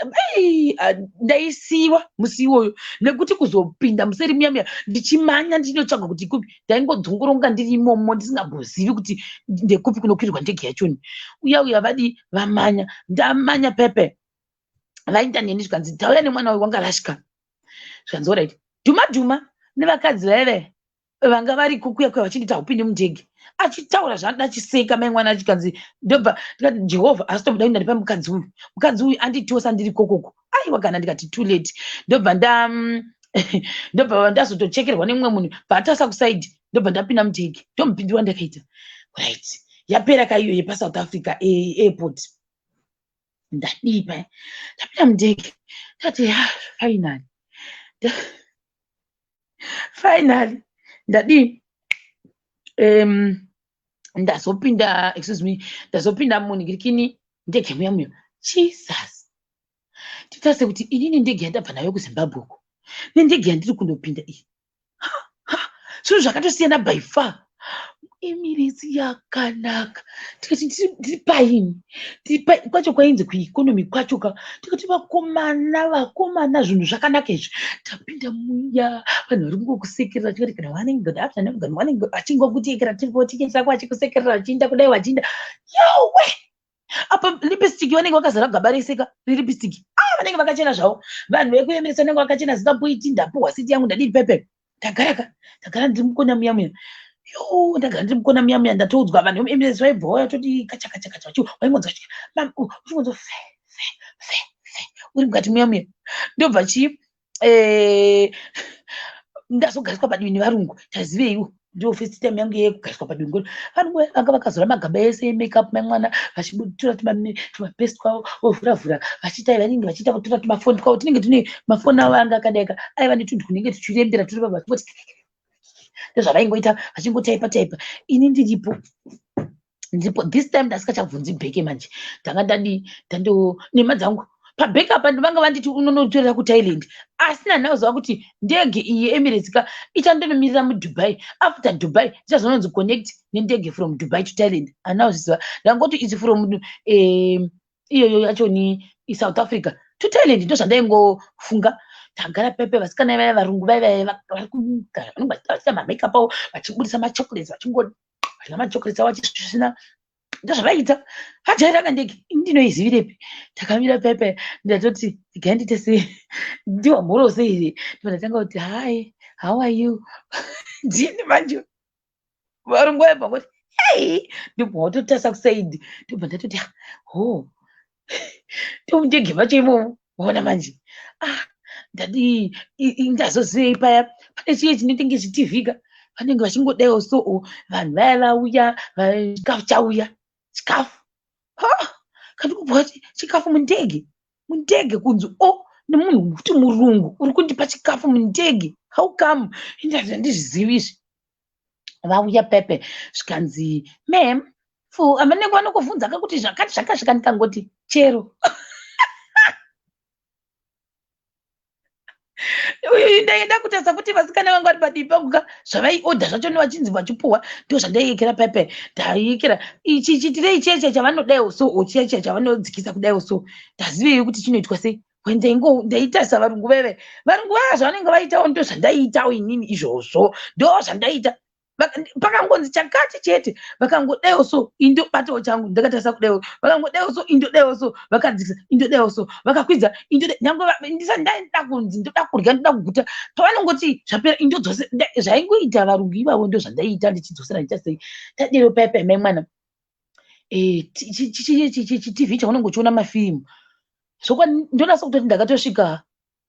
Ndaisiwa musi iwoyo nekuti kuzopinda museri muya muya ndichimanya ndichinotsvaga kuti kupi, ndaingodzongoronga ndiri imomo ndisingambozivi kuti ndekupi kunokwirirwa ndege yachoni. Uya uya vadi vamanya, ndamanya pepe, vaenda neni. Zvikanzi tauya nemwana uyu wanga rashika. Zvikanzi alright, dhuma dhuma nevakadzi vaive. Vanga variko kuya kuya vachinditi haupindi mundege, achitaura zvaanoda, achiseka mai mwana, achikanzi ndobva ndikati, "Jehovha, asi tomuda kuenda ndipa mukadzi uyu, mukadzi uyu anditosa ndiri kokoko." Aiwa, kana ndikati too late, ndobva ndazotochekerwa nemumwe munhu paatasa kuside, ndobva ndapinda mundege. Ndomupindiro wandakaita. Right, yapera kaiyo yepaSouth Africa airport. Ndadii paya, ndapinda mundege, ndati ya, finally, finally ndadii, ndazopinda, excuse me, ndazopinda munhingirikini ndege muya muya. Jesus, titarise kuti inini ndege yandabva nayo kuZimbabwe uko nendege yandiri kundopinda iyi, zvinhu zvakatosiyana by far. Emirates yakanaka. Tikati ndiri paini, ndiri kwacho kwainzi kueconomy kwacho ka. Tikati vakomana, vakomana, zvinhu zvakanaka izvi. Tapinda muya, vanhu vari kungokusekerera. Tikati kana vanenge, good afternoon, good morning, vachingokutekera tiketi rako, vachikusekerera, vachiinda kudai, vachiinda yowe. Apa lipstick, vanenge vakazara gaba rese ka relipstick. Ah, vanenge vakachena zvavo vanhu vekuEmirates, vanenge vakachena zingapoiti. Ndapuhwa seat yangu, ndadii pepe, tagara ka, tagara ndiri mukona muya muya. Yo, ndagara ndiri mukona muya muya, ndatoudzwa vanhu vemuEmirates vaibva vauya, toti kacha kacha kacha, waingonzwa uchingonzwa fe fe fe fe uri mukati muya muya. Ndobva chii, ndazogariswa padivi nevarungu. Taziveiwo, ndo first time yangu yekugariswa padivi. Ngoni varungu vanga vakazora magaba ese emakeup, mai mwana, vachitora tumapaste twavo, vovhura vhura, vachiita vanenge vachiita kutora tumafoni twavo. Tinenge tine mafoni avo anga akadaika, aiva netunhu tunenge tuchirembera turi vachingoti, ndozvavaingoita, vachingotaipa taipa. Ini ndiripo, ndiripo. This time ndasikachabvunzi bheke manje, ndanga ndadii, ndando nema dzangu pabheke apa. Vanga vanditi unonotorera kuThailand, asi nanhauziva kuti ndege iyi yeEmirates ka ichandonomirira muDubai. After Dubai ichazononzi connect nendege from Dubai to Thailand. Handina kuzviziva, ndangoti its from iyoyo yacho ni South Africa to Thailand, ndo zvandaingofunga. Tagara pepe, vasikana vaya, varungu vaya vari kugara, vanenge vachiita mamakeup avo, vachibudisa machocolates, vachingodya machocolates avo, vachisvina. Ndozvavaita, vajaira kandege, ini ndinoizivirepi? Takamira pepe, ndatoti gai ndiite sei, ndiwamhorose here? Ndobva ndatanga kuti, "Hi, how are you?" Ndini manje varungu vaibva ngoti, "Hei." Ndobva watotarisa kuside, ndobva ndatoti, "Ho, ndomundege macho imomo." Waona manje, ah, ndadii, ndazozivei paya pane chiye chinenge chiTV ka, vanenge vachingodaiwo. So vanhu vaya vauya, chikafu chauya, chikafu kandi kubva chikafu mundege, mundege kunzi o nemunhu kuti murungu uri kundipa chikafu mundege, how come? Handizvizivi izvi. Vauya pepe, zvikanzi, "Ma'am, for," avanenge vanokuvhunza kakuti zvakati zvakasvika. Ndikangoti chero ndaenda kutarisa kuti vasikana vanga vari padivi pangu ka, zvavaiodha zvacho nevachinzi vachipuhwa, ndo zvandaiyekera pepe. Ndaiyekera ichi chitirei chiya chavanodaiwo, so chiya chiya chavanodzikisa kudaiwo. So ndazivei kuti chinoitwa sei? Ndaitarisa varungu veve, varungu vaya zvavanenge vaitawo, ndo zvandaiitawo inini izvozvo, ndo zvandaiita. Pakangonzi chakati chete, vakangodaiwo so, indobatawo changu ndakatarisa kudaiwo. Vakangodaiwo so, indodaiwo so, vakadzikisa, indodaiwo so, vakakwidza, nyange ndisati ndaida kunzi ndoda kurya, ndoda kuguta, pavanongoti zvapera, indodzose zvaingoita varungu ivavo, ndo zvandaiita, ndichidzosera ndichasei. Tadero paipai, mai mwana, chiTV chaunenge uchiona mafirimu. Zvokwadi ndonasa kutoti ndakatosvika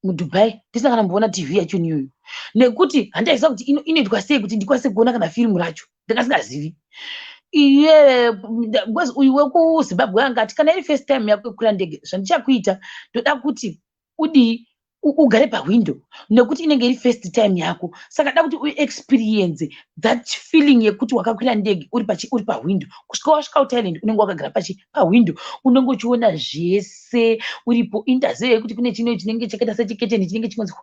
muDubai ndisina kana kumboona TV yacho iyoyo, nekuti handaiziva kuti inoitwa sei kuti ndikwanise kuona kana firimu racho. Ndanga singazivi iye, because uyu wekuZimbabwe anga ati, "Kana iri first time yako yekukwira ndege, zvandichakuita, ndoda kuti udii, ugare pahwindo, nekuti inenge iri first time yako, saka da kuti uexperience that feeling yekuti wakakwira ndege uri pahwindo. Kusvika wasvika kuThailand unenge wakagara pahwindo, unenge uchiona zvese uripo." Indaziva yekuti kune chimwe chinenge chakaita sechiketeni, chinenge chingonzi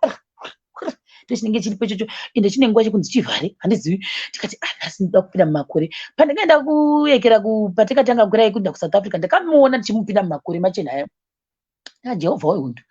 ndo chinenge chiripo ichocho, ende chine nguva chekunzi chivhare, handizivi. Tikati, "Ah, nhasi ndoda kupinda mumakore." Pandakaenda kuyekera, patakatanga kukwira kuenda kuSouth Africa, ndakamuona ndichimupinda mumakore machena ayo. Ajehovha wehondo,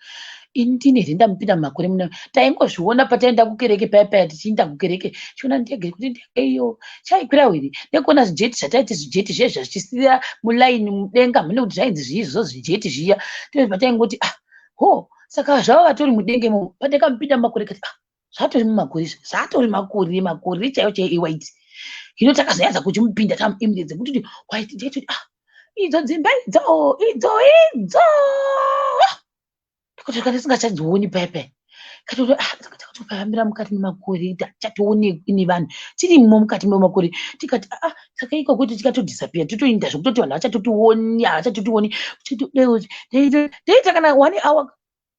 ini ndine here ndamupinda mumakore muna? Taingozviona pataenda kukereke paya paya, tichienda kukereke, chiona ndege, kuti ndege iyo chaikwirawo here, nekuona zvijeti zvataiti zvijeti zviya zvachisiya mulaini mudenga mune kuti zvainzi zviizvo zvijeti zviya. Pataingoti, "Ah, ho, saka zvava vatori mudenga imomo." Pandakamupinda mumakore, kati, "Ah." Zvatori mumakore izvi, zvatori makore, makore chaiwo chaiwo ewhite. Hino takazonyatsa kuchimupinda tamuEmirates kuti white ndetoti ah idzo dzimba idzo idzo idzo kuti kana tisingachadzioni paya paya katoti ah saka takatofambira mukati memakore, tichatoonekwi nevanhu tirimo mukati memakore. Tikati ah, saka ikoko tikatodisappear, totoinda zvekutoti vanhu havachatotioni, havachatotioni. Ndoita kana one hour,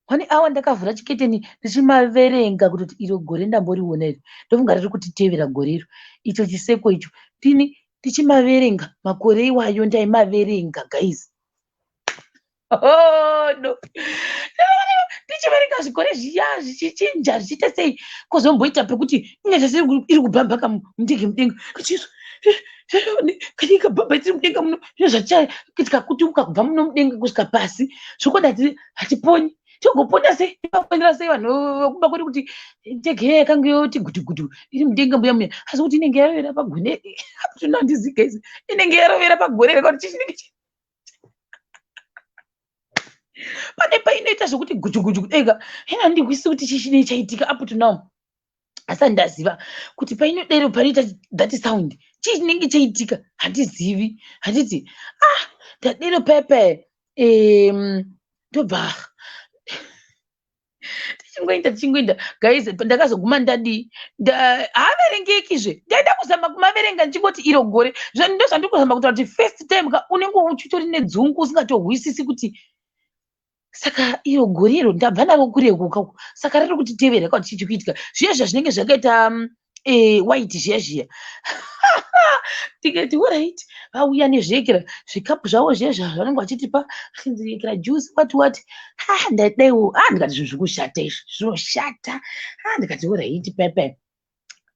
one hour ndakavhura chiketeni ndichimaverenga kutoti iro gore ndamboriona iri, ndofunga riri kutitevera gore iro, icho chiseko icho. Ndini ndichimaverenga makore iwayo, ndaimaverenga guys. Oh, no, ndichiverenga zvikore zviya zvichichinja zvichiita sei, kozomboita pekuti ingaita iri kubhambaka mundege mudenga, kana ikabhamba tiri mudenga muno, zvino zvatikakutiuka kubva muno mudenga kusvika pasi, zvokwadi hatiponi. Togopona sei? Vaponera sei vanhu vekumba kwedu kuti ndege iya yakange yoti gudu gudu iri mudenga mbuya muya, asi kuti inenge yarovera pagune tino, handizivi guys, inenge yarovera pagore here kuti chinenge pane painoita zvokuti guju guju kudenga. Hino handihwisi kuti chii chinenge chaitika up to now, asi handaziva kuti painodero panoita that sound chii chinenge chaitika, handizivi. Handiti ah ndadero pepe, ndobva tichingoenda, tichingoenda guys. Ndakazoguma ndadii, haaverengekizve. Ndaida kuzama kumaverenga ndichingoti iro gore, ndo zvandiri kuzama kutaura kuti first time ka unenge uchitori nedzungu, usingatohwisisi kuti saka iro gore iro ndabva naro kurekuka uku, saka riri kutitevera kana chichi kuitika zviya zvazvinenge zvakaita white zviya zviya. Tikati alright, vauya nezviekera zvikapu zvavo zviya zvavanenge vachitipa, zviekera juice, what what. Ha, ndadaiwo ah, ndikati zvinhu zvikushata izvi, zvinoshata. Ah, ndikati alright pepe.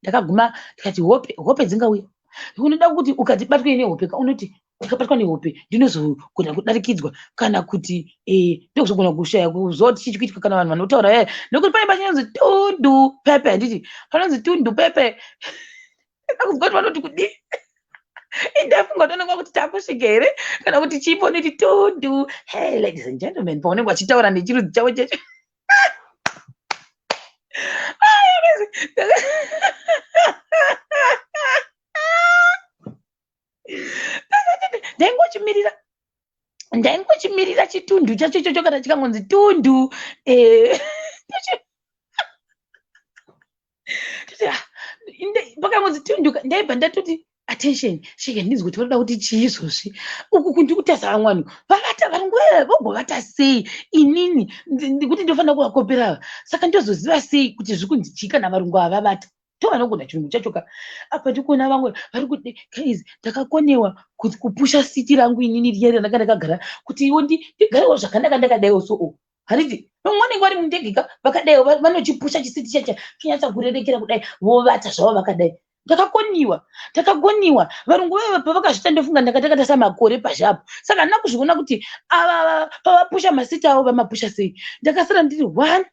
Ndakaguma ndikati hope, hope dzingauya, unoda kuti ukati batwe nehope ka, unoti ndikabatwa nehope ndinozogona kudarikidzwa kana kuti ndozogona kushaya kuziva kuti chii chikuitika kana vanhu vanotaura yaya, nekuti pane pachinonzi tundu pepe. Handiti panonzi tundu pepe, ndakuzwa kuti vanoti kudii. Indafunga kuti vanenge vakuti takusvika here kana kuti chipo neti tundu. Hey, ladies and gentlemen, paunenge vachitaura nechirudzi chavo checho. Ndaingochimirira, ndaingochimirira chitundu chacho ichocho kana chikangonzi tundu, ah, pakangonzi tundu ndaibva ndatoti attention, sheke ndinzwe kuti vanoda kuti chii izvozvi. Uku kundikutarisa vamwe vanhu vavata, varungu vogovata sei? Inini ndikuti ndofanira kuvakopera ava, saka ndozoziva sei kuti zviri kunzi chii kana varungu ava vavata? Ndo vanogona chirungu chacho ka. Apa ndikuona vamwe vari kuti guys, ndakakonewa kuti kupusha seat rangu inini riya randanga ndakagara kuti iwo ndigarewo zvakanaka ndakadaiwo. So handiti vamwe vanenge vari mundege ka vakadaiwo, vanochipusha chiseat chacho chinyatsa kurerekera kudai, vovata zvavo vakadai. Ndakakoniwa, ndakakoniwa. Varungu vava pavakazvita, ndofunga ndanga samakore pazhapo, saka handina kuzviona kuti ava pavapusha maseat avo vamapusha sei. Ndakasara ndiri one,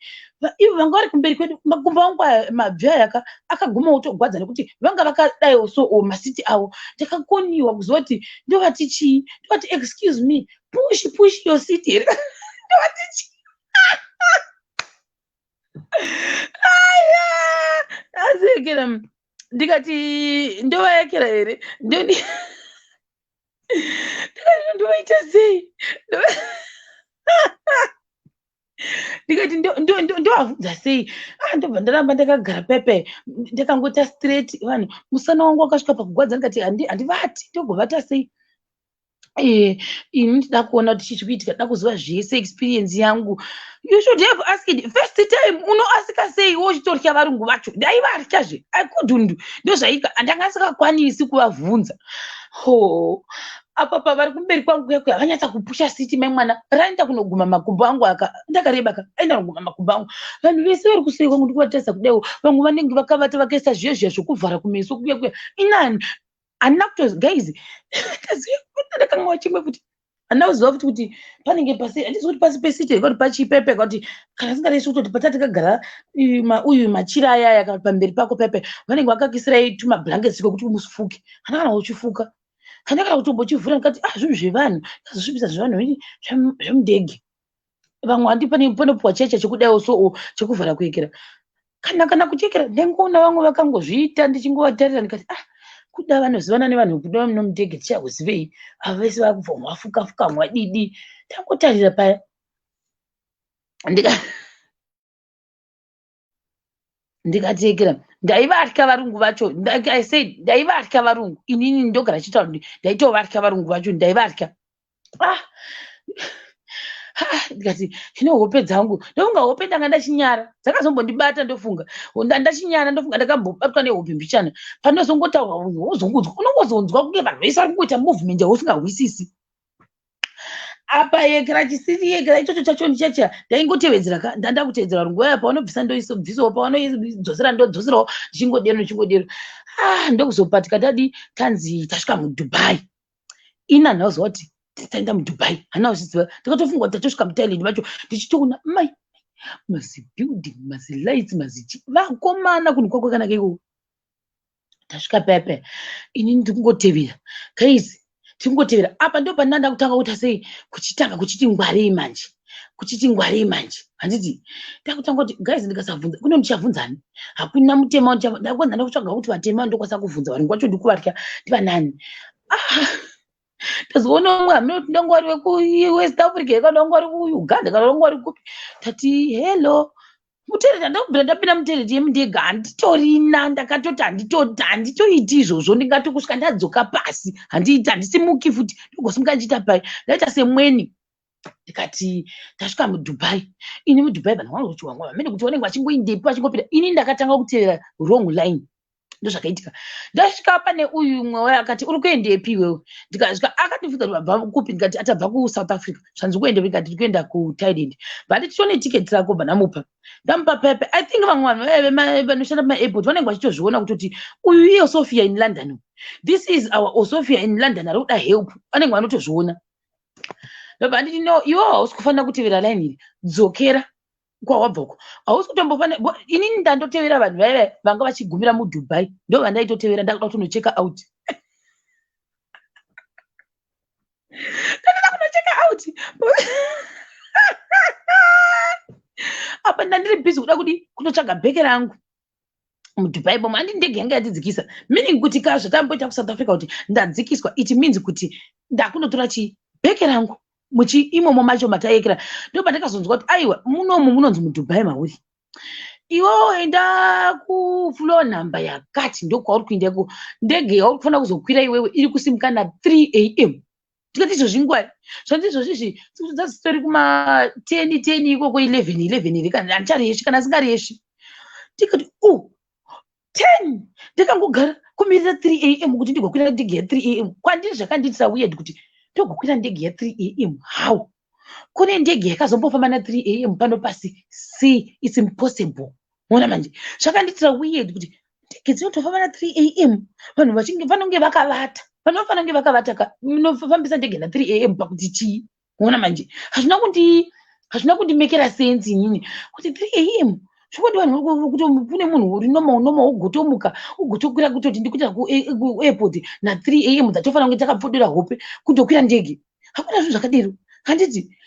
ivo vanga vari kumberi kwedu, makumbo angu aya, mabvi aya akaguma kutogwadza nekuti vanga vakadaiwo so maseat avo. Ndakakoniwa kuziva kuti ndovati chii, ndovati excuse me, push push your seat here, ndovati chii? Aya, azekera ndikati ndovayakira here, ndikati ndovaita sei, ndikati ndovabvunza sei? Ah, ndobva ndaramba ndakagara pepe, ndakangoita straight. Vanhu, musana wangu wakasvika pakugwadza. Ndikati handivati, ndogovata sei? Ini ndida kuona kuti chii chikuitika, ndida kuziva zvese, experience yangu. You should have asked first time. Unoasika sei wochitorya varungu vacho? Ndaivatyazve, I couldn't, ndozvaika ndanga ndisingakwanisi kuvabvunza. Ho, apa pavari kumberi kwangu kuya kuya vanyatsa kupusha seat, mai mwana, raenda kunoguma makumbo angu aka ndakareba ka, aenda kunoguma makumbo angu. Vanhu vese vari kuseri kwangu ndikuvatarisa kudaiwo, vamwe vanenge vakavata vakaisa zviya zviya zvokuvhara kumeso kuya kuya. Inani handina kuto guys, ndakanga chimwe futi handina kuziva futi kuti panenge pasi, handizi kuti pasi peseat here kuti pachipepe, kuti kana singaresi kutoti patakagara uyu machira aya aya pamberi pako pepe vanenge vakakisirai tumablankets kwekuti musifuke. Hana kana uchifuka, hana kana kutombochivhura. Ndikati ah, zvinhu zvevanhu kazosvibisa zvevanhu zvemundege. Vamwe handi panopiwa checha chekudaiwo so chekuvhara kuekera. Kana kuchekera ndaingoona vamwe vakangozviita, ndichingovatarira ndikati, "Ah, kuda vanozivana nevanhu kuda munomudhege tichakuzivei." Ava vese vakubva mwafuka fuka mwadidi. Tangotarira paya, ndikateekera. Ndaivatya varungu vacho. Like I said, ndaivatya varungu. Inini ndogara chitaura kuti ndaitovatya varungu vacho, ndaivatya. Ah, ndikati zvino hope dzangu, ndofunga hope ndanga ndachinyara dzakazombondibata. Ndofunga ndachinyara, ndofunga ndakambobatwa nehope mbichana. Panozongotaurwa unhu wozongonzwa, unongozonzwa kunge vanhu vese vari kungoita movement yausingahwisisi. Apa yekera chisiri yekera ichocho chacho ndichacha ndaingotevedzera ka, ndanda kutevedzera varungu vaya. Pavanobvisa ndoibvisawo, pavanodzosera ndodzoserawo, ndichingodero ndichingodero. Ah, ndokuzopatika tadi tanzi tasvika muDubai. Ini handauziva kuti taenda muDubai, handina kuzviziva. Ndakatofunga kuti tatosvika muThailand macho. Ndichitoona mai mazibuilding, mazilights, mazichi vakomana, kunhu kwako kanaka ikoko. Tasvika paya paya, inini ndiri kungotevera guys, tiri kungotevera. Apa ndo pandanda kutanga kuita sei, kuchitanga kuchiti ngwarei manje, kuchiti ngwarei manje. Handiti ndakutanga kuti, guys, ndikasabvunza kuno ndichabvunzani? Hakuna mutema. Ndakwanza ndakutsvaga kuti vatema ndokwanisa kubvunza, varungu vacho ndikuvatya, ndivanani? Ah, tazoona umwe, hamene kuti ndanga vari vekuWest Africa kana vanga vari kuUganda kana vanga vari kupi. Tati, "Hello." Mutoilet, handakubvira ndapinda mutoilet yemundege, handitorina. Ndakatoti handitoiti izvozvo, ndingati kusvika ndadzoka pasi handiiti, handisimuki futi. Ndogosimuka ndichiita pai, ndaita semweni. Ndikati tasvika muDubai. Ini muDubai vanhu vanoti vamwe vamene kuti vanenge vachingoindepi, vachingopinda. Ini ndakatanga kutevera wrong line. Ndozvakaitika, ndasvika pane uyu umwe wayo, akati, "Uri kuendepi iwewe?" Ndikasvika akandibvunza kuti, "Vabva kupi?" Ndikati, "Atabva kuSouth Africa." Zvanzi, "Kuendepi?" Ndikati, "Tiri kuenda kuThailand." Vati, "Tione tiketi rako." Bva ndamupa, ndamupa pepe. I think vamwe vanhu vanoshanda pamaairport vanenge vachitozviona kutoti uyu iye Sophia in London, this is our Sophia in London ari kuda help. Vanenge vanotozviona. Ndobva nditi, "No, iwe hausi kufanira kutevera line iri, dzokera kwawabva uko, hausi kutombofanira." Inini ndandotevera vanhu vaiva vanga vachigumira muDubai, ndo vandaitotevera. Ndakuda kutonochecka out, ndatoda kunochecka out. Apa ndandiri busy kuda kudi kunotsvaga bheke rangu muDubai bomo. Handi ndege yanga yatidzikisa, meaning kuti ka zvatamboita kuSouth Africa kuti ndadzikiswa, it means kuti ndakunotora chii, bheke rangu muchi imomo macho matayekera. Ndo pandakazonzwa kuti aiwa, munomu munonzi muDubai mauri iwewo, enda kufloor number yakati, ndokwauri kuenda iko. Ndege yauri kufanira kuzokwira iwewe iri kusimuka na3 am. Tikati, "Izvozvi nguva?" Zvanzi, "Izvozvizvi dzasitori kuma10 10 ikoko, 11 11 here kana handichareshi kana asingareshi." Tikati, "U 10." Ndakangogara kumirira 3 am kuti ndigokwira ndege ya3 am. Kwandiri zvakandiitisa weird kuti ndogokwira ndege ya3 am. How kune ndege yakazombofamba na3 am pano pasi? See, it's impossible. Ona manje, zvakandiitira weird kuti ndege dzinotofamba na3 am, vanhu vachinge vanonge vakavata, vanhu vanofanira kunge vakavata ka, munofambisa ndege na3 am pakuti chii? Ona manje, hazvina kundimekera sense inini kuti 3 am zvokwadi vanhu, kuti kune munhu uri normal normal ugotomuka ugotokwira kutoti ndikuita kuairport na3 am, dzatofanira kunge takapfudira hope kutokwira ndege. Hakuna zvinhu zvakadero, handiti?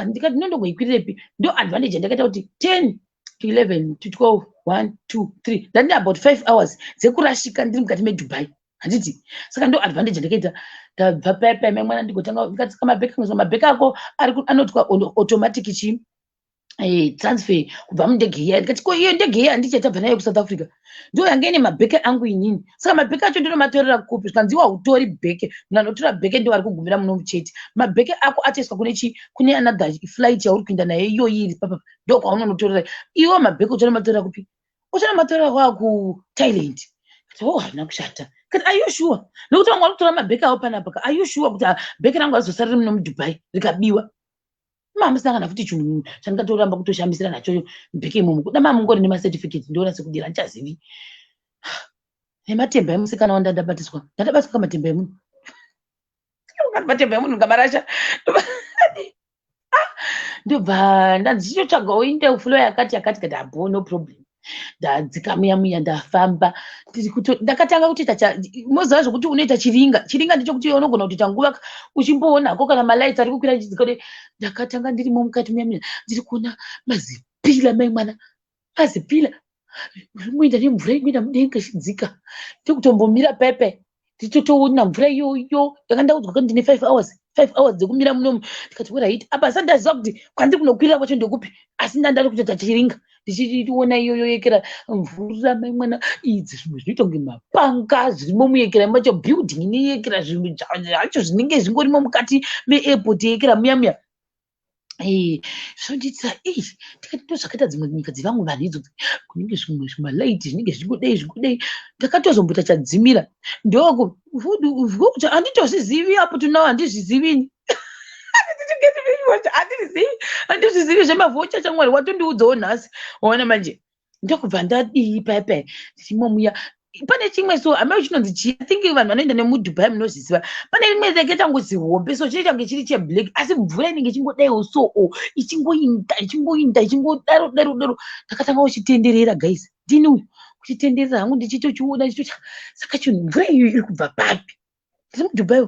Ndikati ndinondogoikwirirepi? Ndo advantage yandakaita kuti 10 to 11 to 12, 1, 2, 3, ndandine about 5 hours dzekurashika ndiri mukati meDubai, handiti? Saka ndo advantage yandakaita. Ndabva paya paya, mai mwana, ndigotanga ndikatsika mabheki. Mabheki ako anotwa automatic chii, transfer kubva mundege iya. Ndikati, "Ko iyo ndege iya handichi yatabva nayo kuSouth Africa ndo yange ine mabheke angu inini? Saka mabheke acho ndinomatorera kupi?" Zvikanzi, "Hautori bheke, munhu anotora bheke ndo vari kugumira muno chete. Mabheke ako atoiswa kune chi, kune another flight yauri kuenda nayo iyoyi iri papa, ndo kwaunonotorera iwo mabheke. Uchanomatorera kupi? Uchanomatorera kwa kuThailand." Oh, hazvina kushata. Kati, "Are you sure? Nekuti vamwe vari kutora mabheke avo panapa. Are you sure kuti bheke rangu hazosariri muno muDubai rikabiwa?" Mamusina kana futi chinhu chandingatoramba kutoshamisira nacho bheke imomo. Kuda mamungori nemacertificate, ndoona sekudira handichazivi nematemba emusikana wandandabatiswa. Ndandabatiswa kamatemba emunhu, matemba emunhu ngamarasha. Ndobva ndanzi, "Chichotsvagawo inde floor yakati yakati." Kati, "Abo, no problem." Ndadzika muya muya, ndafamba, ndakatanga kutoita, moziva zvokuti unoita chiringa. Chiringa ndechekuti unogona kutoita nguva uchimboonako kana malights ari kukwira achidzika. Ndakatanga ndirimo mukati muya muya, ndiri kuona mazipila, mai mwana. Mazipila zvingoenda nemvura inoenda mudenga ichidzika. Ndokutombomira pepe ndichotoona mvura iyoyo. Ndanga ndaudzwa kuti ndine 5 hours, 5 hours dzekumira munomu. Ndikati alright, apa asati ndaziva kuti kwandiri kunokwirira kwacho ndekupi, asi ndandari kutoita chiringa ndichiona iyoyo yekera mvura. Mai mwana, idzi zvimwe zvinoita kunge mapanga zvirimo muyekera macho, building ineyekera zvinhu zvacho zvinenge zvingorimo mukati meairport yekera muya muya. Zvondiitira ei, ndikati ndozvakaita dzimwe nyika dzevamwe vanhu idzodzo, kunenge zvimwe zvimalight zvinenge zvingodei zvingodei. Ndakatozomboita chadzimira ndoku handitozvizivi apo to now, handizvizivi ini, handizvizivi, handizvizivi zvemavoucher. Chamwari watondiudzawo nhasi, waona manje. Ndokubva ndadii paipai ndichimo muya, pane chimwe so hameno chinonzi chii. I think vanhu vanoenda nemuDubai munozviziva. Pane rimwe rakaita ngozi hombe so, chinoita kunge chiri cheblack, asi mvura inenge ichingodaiwo so o ichingoinda, ichingoinda, ichingodaro daro daro. Ndakatanga kuchitenderera, guys, ndini uyu kuchitenderera hangu ndichitochiona ndichitoti, saka chinhu mvura iyoyo iri kubva papi? Ndiri muDubai,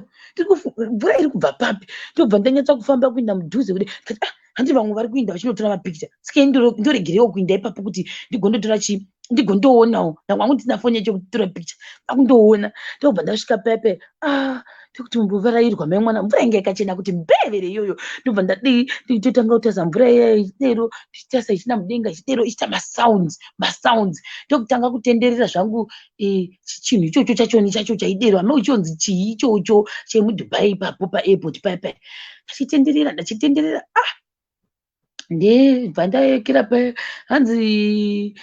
mvura iri kubva papi? Ndobva ndanyatsa kufamba kuinda mudhuze kuti ndikati, ah, handi vamwe vari kuinda vachinotora mapikicha, saka ndoregerewo kuinda ipapo kuti ndigondotora chii, ndigondoonawo. Nangwangu ndisina foni yacho yekutora pikicha, akundoona. Ndobva ndasvika pepe, ah, ndikuti mbovarairwa mai mwana, mvura inge yakachena kuti mbevere iyoyo. Ndobva ndadii, nditotanga kutarisa mvura iya ichidero, ndichitarisa ichina mudenga ichidero, ichiita masounds, masounds. Ndokutanga kutenderera zvangu chinhu ichocho chachoni chacho chaidero, hameno chonzi chii ichocho chemuDubai ipapo paairport paipai. Ndachitenderera, ndachitenderera, ah, ndebva ndayekera pa hanzi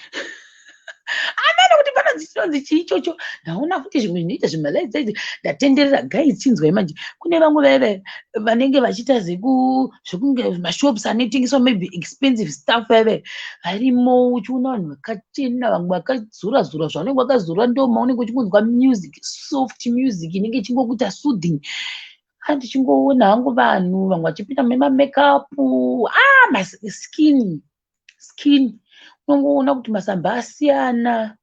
amene kuti panonzi chinonzi chii ichocho. Ndaona futi zvimwe zvinoita zvimalights. Ndatenderera, guys, chinzwai manje, kune vamwe vaive vanenge vachiita zvekunge mashops anotengeswa maybe expensive stuff, vaive varimo. Uchiona vanhu vakachena, vamwe vakazora zora zvavanenge vakazora, ndo maunenge uchingonzwa music, soft music inenge ichingokuita soothing. Handichingoona hangu vanhu vamwe vachipinda mune mamakeup, ah, maskin skin, unongoona kuti masamba asiyana.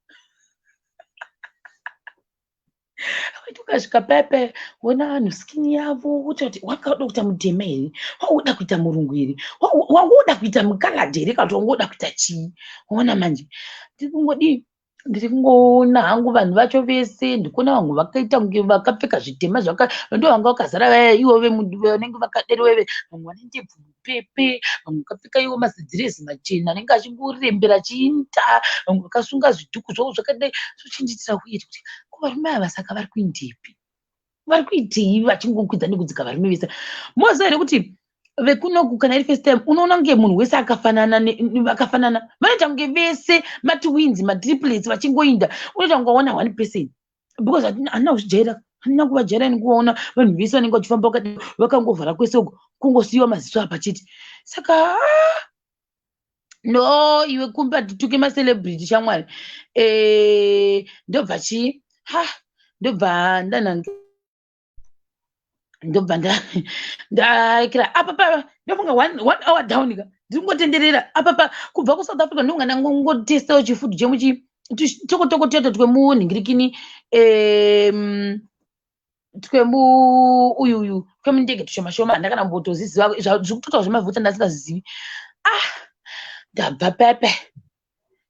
Ukasvika pepe wona vanhu skin yavo, wototi wakauda kuita mutema here, wauda kuita murungu here, wangoda kuita mukaladhi here, kana kuti wangoda kuita chii? Waona manje, ndiri kungodii, ndiri kungoona hangu vanhu vacho vese. Ndikuona vamwe vakaita kunge vakapfeka zvitema, zvaka ndo vanga vakazara vaya ivo vanenge vakadero veve, vamwe vane ndebvu mupepe, vamwe vakapfeka ivo mazidhirezi machena anenge achingorembera achiinda, vamwe vakasunga zvidhuku zvavo zvakadai. Zvochindiitira weird kuti ko varume ava saka vari kuindepi, vari kuitei vachingokwidza nekudzika varume vese? Moziva here kuti vekunoku, kana iri first time, unoona kunge munhu wese akafanana, vakafanana, vanoita kunge vese matwins, matriplets vachingoinda. Unoita kunge waona one person because handina kuzvijaira, handina kuvajaira nekuvaona vanhu vese vanenge vachifamba vakangovhara kwese uko, kungosiyiwa maziso apa chete. Saka ah, no, iwe kumba tituke macelebrity shamwari. Ndobva chii, ha, ndobva ndanange, ndobva ndaikira apa pa ndofunga one hour down ka, ndiri kungotenderera apa pa kubva kuSouth Africa. Ndonga ndangongotestawo chifood chemuchi tokotoko teto twemunhingirikini, twemu uyuyu twemundege tushoma shoma, handakana mbotoziziva zviri kutotaura zvemavhota, ndasingazvizivi. Ah, ndabva pepe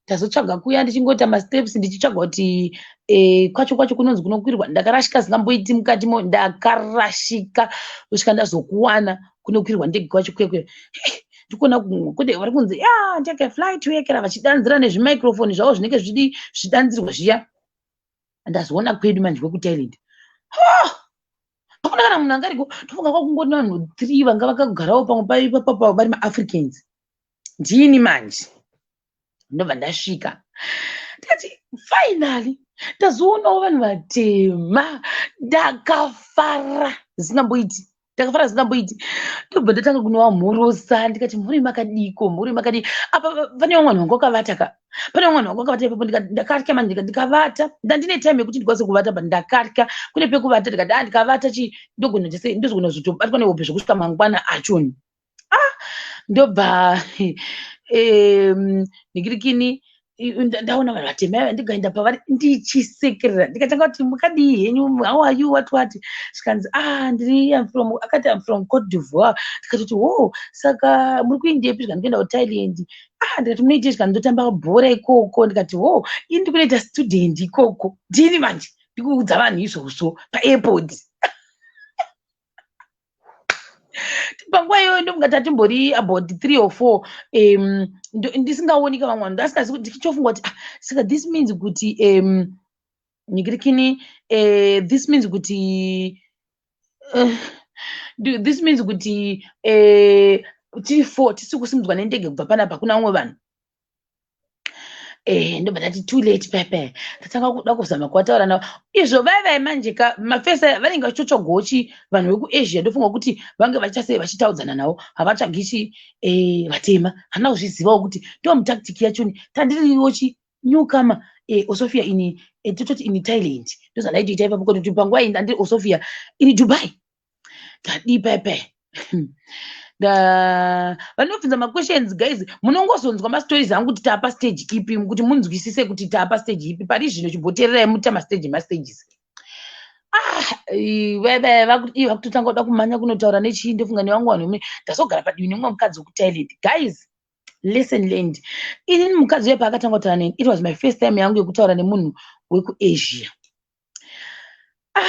ndazotsvaga kuya ndichingoita masteps, ndichitsvaga kuti kwacho kwacho kunonzi kunokwirwa. Ndakarashika zingamboiti mukatimo, ndakarashika kusvika ndazokuwana kunokwirwa ndege kwacho kwekwe. Ndikuona kune vari kunzi ya ndege flight yekera, vachidanzira nezvimicrophone zvavo zvinenge zvidi zvidanzirwa zviya. Ndazoona kwedu manje kwekuThailand hakuna kana munhu angariko. Tofunga kwakungoti vanhu three vanga vakagarawo pamwe paipapapa vari maAfricans, ndini manje. Ndobva ndasvika, ndikati finally ndazoonawo vanhu vatema. Ndakafara zvisingamboiti, ndakafara zvisingamboiti. Ndobva ndatanga kunovamhorosa, ndikati, "Mhuri makadiko? Mhuri makadii?" Apa pane vamwe vanhu vanga vakavata ka, pane vamwe vanhu vanga vakavata ipapo. Ndakatya manje, ndikavata. Ndandine time yekuti ndikwanise kuvata, but ndakatya kune pekuvata. Ndikati, ah, ndikavata chi ndogona chese, ndozogona kuzotobatwa nehope zvekusvika mangwana achoni. Ah, ndobva nhingirikini. Ndaona vanhu vatema vaya, ndikaenda pavari ndichisekerera, ndikatanga kuti, "Makadii henyu? How are you?" What what. Zvikanzi, "Ah, ndiri, I'm from," akati, "I'm from Cote d'Ivoire." Ndikatoti, "Wo, saka muri kuindepi?" Zvikanzi, "Ndikuenda kuThailand." Ah, ndikati, "Munoitei?" Zvikanzi, "Ndotamba bhora ikoko." Ndikati, "Wo, ini ndikunoita student ikoko." Ndini manje ndikuudza vanhu izvozvo paairport panguva iyoyo. Ndofunga tatimbori about three or four, ndisingaoneka vamwe vanhu, ndasingazi, ndichitofunga kuti, ah, saka this means kuti nyikirikini, this means kuti tiri four tisi kusimudzwa nendege kubva panapa kuna vamwe vanhu. Ndobva ndati too late pepe. Ndatanga kuda kuzama kuvataura navo izvo vai manje ka mafesa vanenge vachitotsvagawo chi vanhu vekuAsia. Ndofunga kuti vange vachiita sei, vachitaudzana navo, havatsvagi chi vatema. Handina kuzvizivawo kuti ndo mutactic yachoni. Tandiriwo chi newcomer, Osofia ini, tototi ini Thailand, ndozvandaitoita ipapo, kuti panguva iyi ndandiri Osofia ini Dubai. Tadii pepe? Vanobvunza maquestions, guys, munongozonzwa mastories angu kuti taapa stage ipi, kuti munzwisise kuti taapa stage ipi pari zvino. Chimboteererai muita mastage, mastages. Ah, vakutotanga kuda kumhanya kunotaura nechii, ndofunga nevamwe vanhu. Ndazogara padivi nemumwe mukadzi wekuThailand. Guys, lesson learned. Inini mukadzi uye paakatanga kutaura neni, it was my first time yangu yekutaura nemunhu wekuAsia. Ah,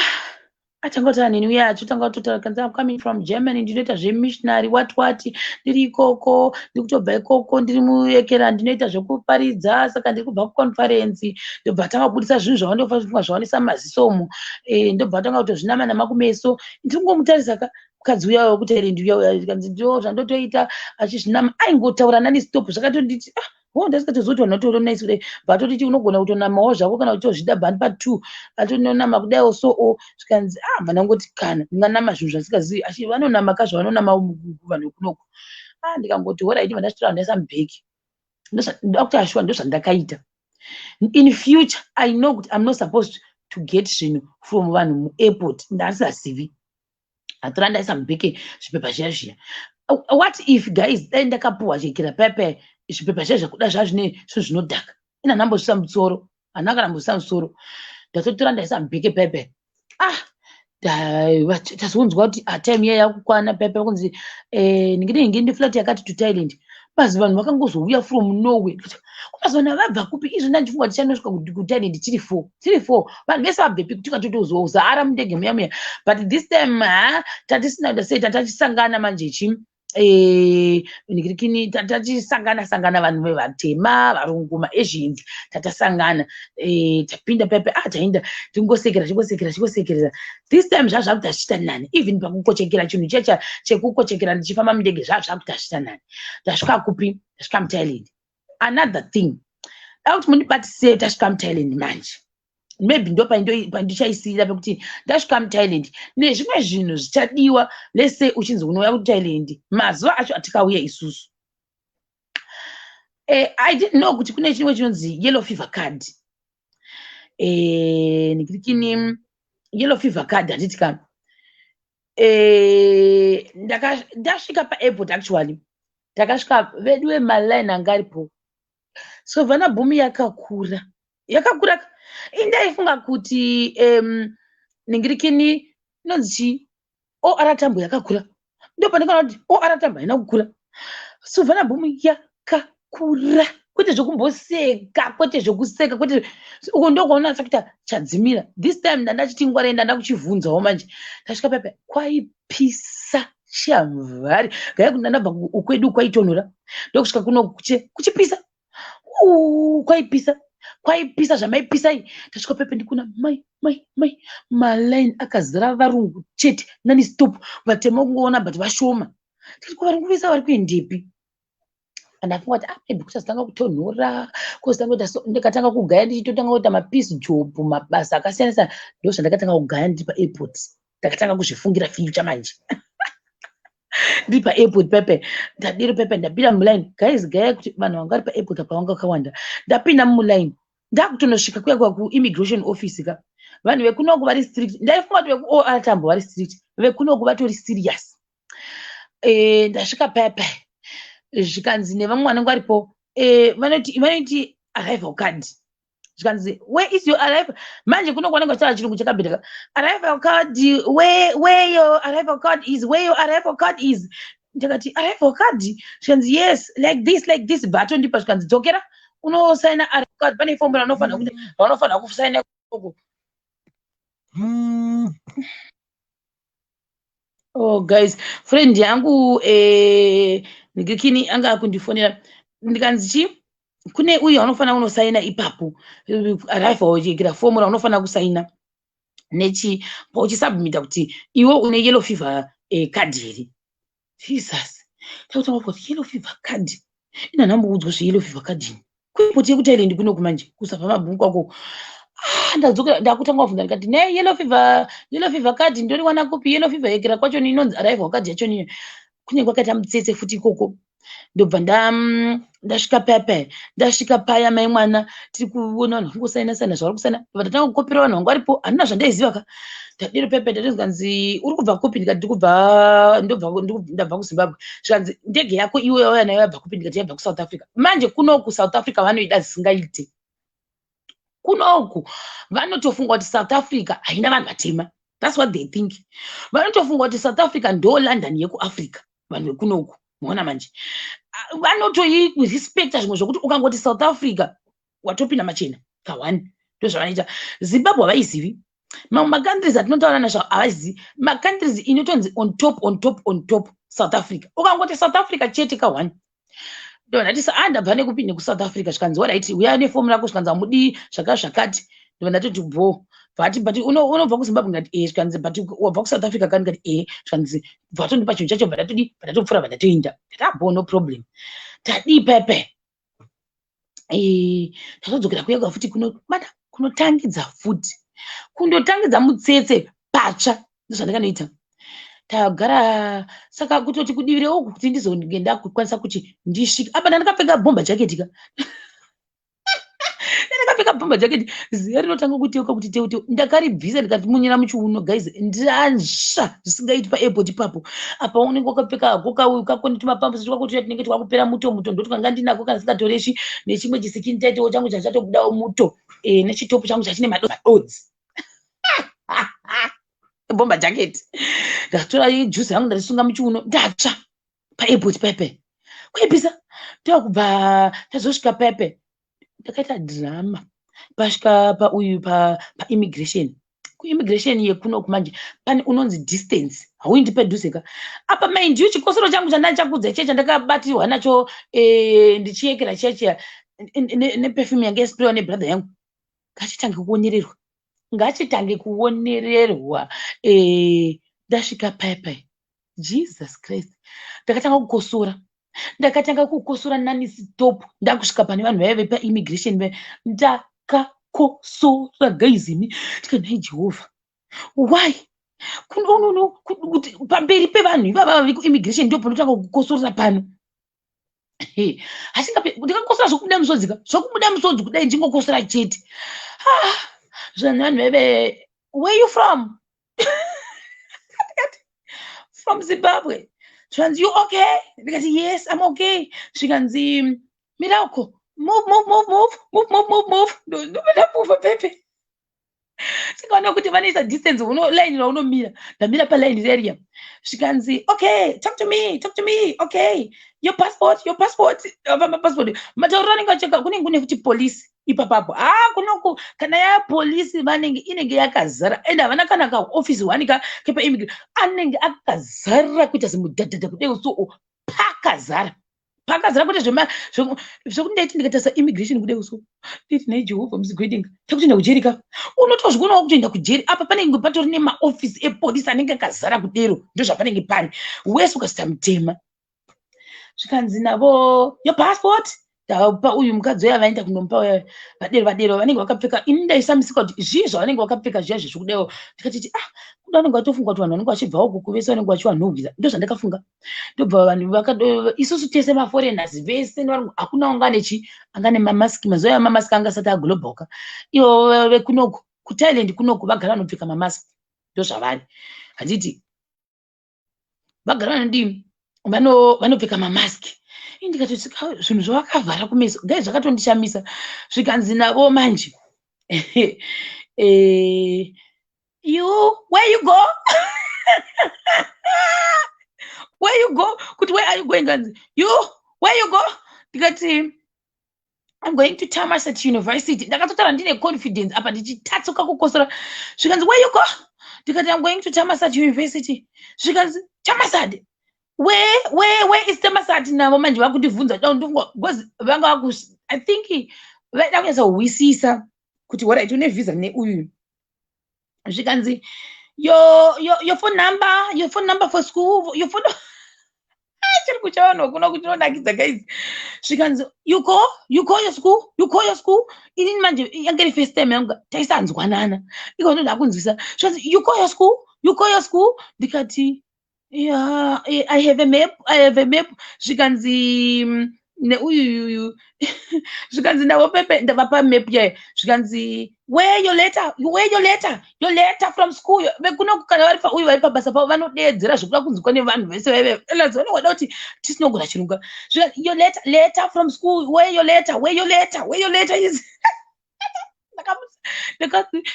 atanga kutaura neni uye achitanga kutotaura, kanzi, "I'm coming from Germany, ndinoita zvemissionary, what what, ndiri ikoko, ndiri kutobva ikoko, ndiri muekera, ndinoita zvekuparidza, saka ndiri kubva kuconference." Ndobva atanga kubudisa zvinhu zvavandofunga zvaonesa mumaziso umu. Ndobva atanga kutozvinama nama kumeso. Ndiri kungomutarisa ka mukadzi uya wekuThailand uya uya, kanzi, "Ndo zvandotoita," achizvinama, aingotaura nani stop. Zvakatonditi, ah, ho, ndasingatozivi kuti vanhu vatori nice kudai. Vatotiti unogona kutonamawo zvako kana uchitozvida bhani pa2, atononama kudaiwo so o. Zvikanzi, ah, vanangoti kana ndinganama zvinhu zvasingazivi, achi vanonama ka zvavanonama vanhu vekunoku. Ah, ndikangoti, "Alright." Vandachitora, ndaisa mubhegi. Ndokuti ashuwa ndozvandakaita. In future I know kuti I'm not supposed to get zvinhu from vanhu muairport ndasingazivi. Atora, ndaisa mubheke zvipepa zviya zviya. What if, guys, dai ndakapuhwa chekera pepe zvipepa zviya zvakuda zvazvine zvinhu zvinodhaka? Ina handambozvisa musoro, handina kana mbozvisa musoro. Ndatotora, ndaisa mubheke pepe. Ah, tazonzwa kuti atime iya yakukwana pepe, kunzi ndinge ndiflight yakati to Thailand. Bazi vanhu vakangozouya from nowhere. Kumazi vanhu vabva kupi izvo? Ndandifunga kuti tichanosvika kuThailand tiri four, tiri four. Vanhu vese vabvepi tikatotozozara mundege muya muya? But this time ha, tatisina kuita sei, tatachisangana manje chi nikirikini, tachisangana sangana vanhu vatema, varungu, maAsians, tatasangana. Tapinda pepe. Ah, taenda tingosekera, chingosekera, chingosekerera. This time zvazvakuti hazvichita nani. Even pakukochekera chinhu checha chekukochekera ndichifamba mundege, zvazvakuti hazvichita nani. Tasvika kupi? Tasvika muThailand. Another thing da kuti mundibatisei, tasvika muThailand manje, maybe ndo pandichaisiyira pekuti ndasvika muThailand nezvimwe zvinhu zvichadiwa. Let's say uchinzi unouya kuThailand, mazuva acho atikauya isusu, I didn't know kuti kune chimwe chinonzi yellow fever card. Nikirikini, yellow fever card, handiti ka? Ndasvika paairport, actually takasvika vedu vemaline anga aripo. Sovana bhumi yakakura, yakakura. Indaifunga kuti ningirikini inonzi chii, OR Tambo yakakura. Ndo pandikaona kuti OR Tambo haina kukura. Sovana bhumi yakakura, kwete zvekumboseka, kwete zvekuseka, kwete uko. Ndokwaona kuita chadzimira. This time ndandachiti ngwarei, ndanda kuchivhunzawo manje. Tasvika pepe, kwaipisa shamvari gai. Ndandabva ukwedu kwaitonhora, ndokusvika kuno kuchipisa. Kwaipisa, kwaipisa zvamaipisai. Tasvika pepe, ndikuna mai mai mai, maline akazara varungu chete, nani stop. Vatema kungoona, but vashoma. Tiri kuvarungu vese vari kuendepi? Ndafunga kuti, ah, maybe kuchazotanga kutonhora, kozotanga kuita so. Ndikatanga kugaya, ndichitotanga kuita mapiece job, mabasa akasiyana siyana. Ndo zvandakatanga kugaya ndiri paairport. Ndakatanga kuzvifungira future manje ndiri paairport pepe. Ndadiro pepe, ndapinda muline. Guys, gaya kuti vanhu vanga vari paairport apa vanga vakawanda. Ndapinda muline, ndakutonosvika kuya kuya kuimmigration office ka. Vanhu vekunoku vari strict. Ndaifunga kuti vekuOR Tambo vari strict, vekunoku vatori serious. Ndasvika paya paya, zvikanzi nevamwe vanenge varipo, vanoti arrival card. Zvikanzi, "Where is your arrival?" Manje kuno kwanenge vachitaura Chirungu chakabhedhaka. "Arrival card, where your arrival card is, where your arrival card is." Ndakati, "Arrival card?" Zvikanzi, "Yes, like this, like this." Bvatondipa, zvikanzi, "Dzokera unosaina arrival card, pane fomu raunofanira kuti raunofanira kusaina ikoko." Oh guys, friend yangu Nikikini anga akundifonera. Ndikanzi chi kune uyu aunofanira kunosaina ipapo arrival, chekera fomu raunofanira kusaina nechi pauchisubmita kuti iwe une yellow fever card here. Jesus, takutanga kuti yellow fever card, ina nhamboudzwa zveyellow fever card ini kuairport yekuThailand kunoku. Manje kusabva mabhuku ako. Ah, ndadzokera, ndakutanga kubvunza, ndikati, "Ne yellow fever, yellow fever card ndoriwana kupi? Yellow fever yekera kwacho inonzi arrival card yacho niyo?" Kunenge kwakaita mutsetse futi ikoko. Ndobva ndasvika paya paya, ndasvika paya, mai mwana, tiri kuona vanhu vachingosaina saina zvavari kusaina. Ndobva ndatanga kukopera vanhu vangu varipo, handina zvandaiziva ka. Ndadero paya paya, ndatonzi, "Uri kubva kupi?" Ndikati, "Ndikubva, ndobva, ndabva kuZimbabwe." Zvikanzi, "Ndege yako iwe yauya nayo yabva kupi?" Ndikati, "Yabva kuSouth Africa." Manje kunoku South Africa vanoida zvisingaite. Kunoku vanotofunga kuti South Africa haina vanhu vatema. That's what they think. Vanotofunga kuti South Africa ndo London yekuAfrica, vanhu vekunoku. Maona manje, vanotoirespecta zvimwe zvokuti ukangoti South Africa watopinda machena ka1. Ndozvavanoita. Zimbabwe havaizivi. Mamwe macountries atinotaura nazvo havazivi. Macountries inotonzi on top, on top, on top, South Africa. Ukangoti South Africa chete ka1. Ndobva ndati, "A, ndabva nekupi? NekuSouth Africa." Zvikanzi, "Alright, uya nefomu rako." Zvikanzi, "Hamudi zvakati." Ndobva ndatoti bo. Vati, "But unobva kuZimbabwe?" Ndikati, "E." Zvikanzi, "But wabva kuSouth Africa kani?" Ndikati, "E." Zvikanzi, "Bva tondipa chinhu chacho." Bva ndatodi, bva ndatopfuura, bva ndatoinda. Ndati, "Abo, no problem." Tadii pepe, tatodzokera kuyega futi kunobata, kunotangidza futi, kundotangidza mutsetse patsva. Ndozvandakanoita. Tagara saka kutoti kudivire uku kuti ndizonge ndakukwanisa kuti ndisvike apa. Ndandakapfeka bomber jacket ka, ndakapfeka bomber jacket. Ziya rinotanga kuteuka kuti teu teu. Ndakaribvisa, ndikati munyira muchiuno. Guys, ndatsva zvisingaiti paairport ipapo. Apa unenge wakapfeka hako kako netumapambusi twako tuya tunenge twakupera muto muto, ndotwanga ndinako kana singatoreshi, nechimwe chiskin tight changu chachatobudawo muto, nechitopu changu chachine madodzi, bomber jacket. Ndatora juzi rangu, ndarisunga muchiuno. Ndatsva paairport pepe, kuipisa. Ndakubva tazosvika pepe, ndakaita drama. Pasvika pauyu paimmigration, kuimmigration yekunoku manje pane unonzi distance, hauindi padhuze ka. Apa mind you, chikosoro changu chandachakudza chiya chandakabatirwa nacho ndichiyekera chiya chiya neperfume yange yasprayiwa nebrother yangu, ngachitange kuonererwa, ngachitange kuonererwa. Ndasvika paya paya, Jesus Christ, ndakatanga kukosora, ndakatanga kukosora non-stop. Ndakusvika pane vanhu vaiva vepaImmigration vaya, ndakakosora guys imi. Ndikati, "Nhai Jehovha, why kuti pamberi pevanhu ivava vekuimmigration ndo panotanga kukosorera pano?" Ndikakosora zvokubuda musodzi ka, zvokubuda musodzi kudai, ndingokosora chete. Ah, zvanhu vanhu veve, "Where you from?" Ndikati, "From Zimbabwe." Zvikanzi, "You okay?" Ndikati, "Yes, I'm okay." Zvikanzi, "Mirauko, move, move, move, move, move, move, move, move." Ndobva ndamuvha pepe. Sikaona kuti vanoisa distance, uno line raunomira. Ndamira paline reriya. Zvikanzi, "Okay, talk to me, talk to me. Okay, your passport, your passport." Apa mapassport, matauriro anenge acheka, kunenge kune futi polisi ipapapo. Ah, kunoku kana yapolisi vanenge inenge yakazara, ende havana kana kaofisi one ka kepaimmigrant, anenge akazara kuita zimudhadhadha kudai. So pakazara, pakazara kuita zvekuti ndaiti ndikatarisa immigration kudai so, nditi, "Nhai Jehovha muzigwedinga, takutoenda kujeri ka." Unotozvionawo kutoenda kujeri. Apa panenge patori nemaofisi epolisi anenge akazara kudero. Ndozvapanenge pari wese ukasita mutema. Zvikanzi navo, "Your passport." Ndapa uyu mukadzi uya, vaenda kunomupa uya. Vadero vadero vanenge vakapfeka, ini ndaisamisika kuti zvii zvavanenge vakapfeka zviya zvezvekudaiwo. Ndikatiti, "Ah, kuda vanenge vatofunga kuti vanhu vanenge vachibvawo kuku vese vanenge vachivanhuhwira." Ndo zvandakafunga. Ndobva vanhu isusu tese maforeigners vese nevarungu, hakuna anga nechi anga nemamaski. Mazuva aya mamaski anga asati aglobal ka. Ivo vekunoku kuThailand kunoku vagara vanopfeka mamaski, ndozvavari. Handiti vagara vanodii, vanopfeka mamaski. Ndikati zvinhu zvavakavhara kumeso, gai, zvakatondishamisa. Zvikanzi navo manje, "You, where you go? Where you go?" Kuti, "Where are you going?" Kanzi, "You, where you go?" Ndikati, "I'm going to Thammasat University." Ndakatotaura ndine confidence, apa ndichitatsuka kukosora. Zvikanzi, "Where you go?" Ndikati, "I'm going to Thammasat University." Zvikanzi, "Thammasat? Where is Thammasat?" Navo manje vakundibvunza, because vanga vaku, I think vaida kunyatsa kuhwisisa kuti, alright, une visa neuyu. Zvikanzi, Your phone number, your phone number for school, your phone." Chiri kuchavanhu kuno kuti inonakidza, guys. Zvikanzi, You call your school, you call your school." Inini manje yange iri first time yangu, taisanzwanana iko, ndoda kunzwisa. Zvikanzi, "You call your school, you call your school." Ndikati, "Yeah, I have a map, I have a map." Zvikanzi neuyuyuyu, zvikanzi navo pepe, ndavapa map yayo. Zvikanzi, "Where your letter? Where your letter? Your letter from school?" Vekuno kana vari pauyu, vari pabasa pavo, vanodeedzera zvekuda kunzwikwa nevanhu vese. Vaive vanongoda kuti tisinogona chirunga. "Your letter, letter from school, where your letter? Where your letter? Where your letter is?"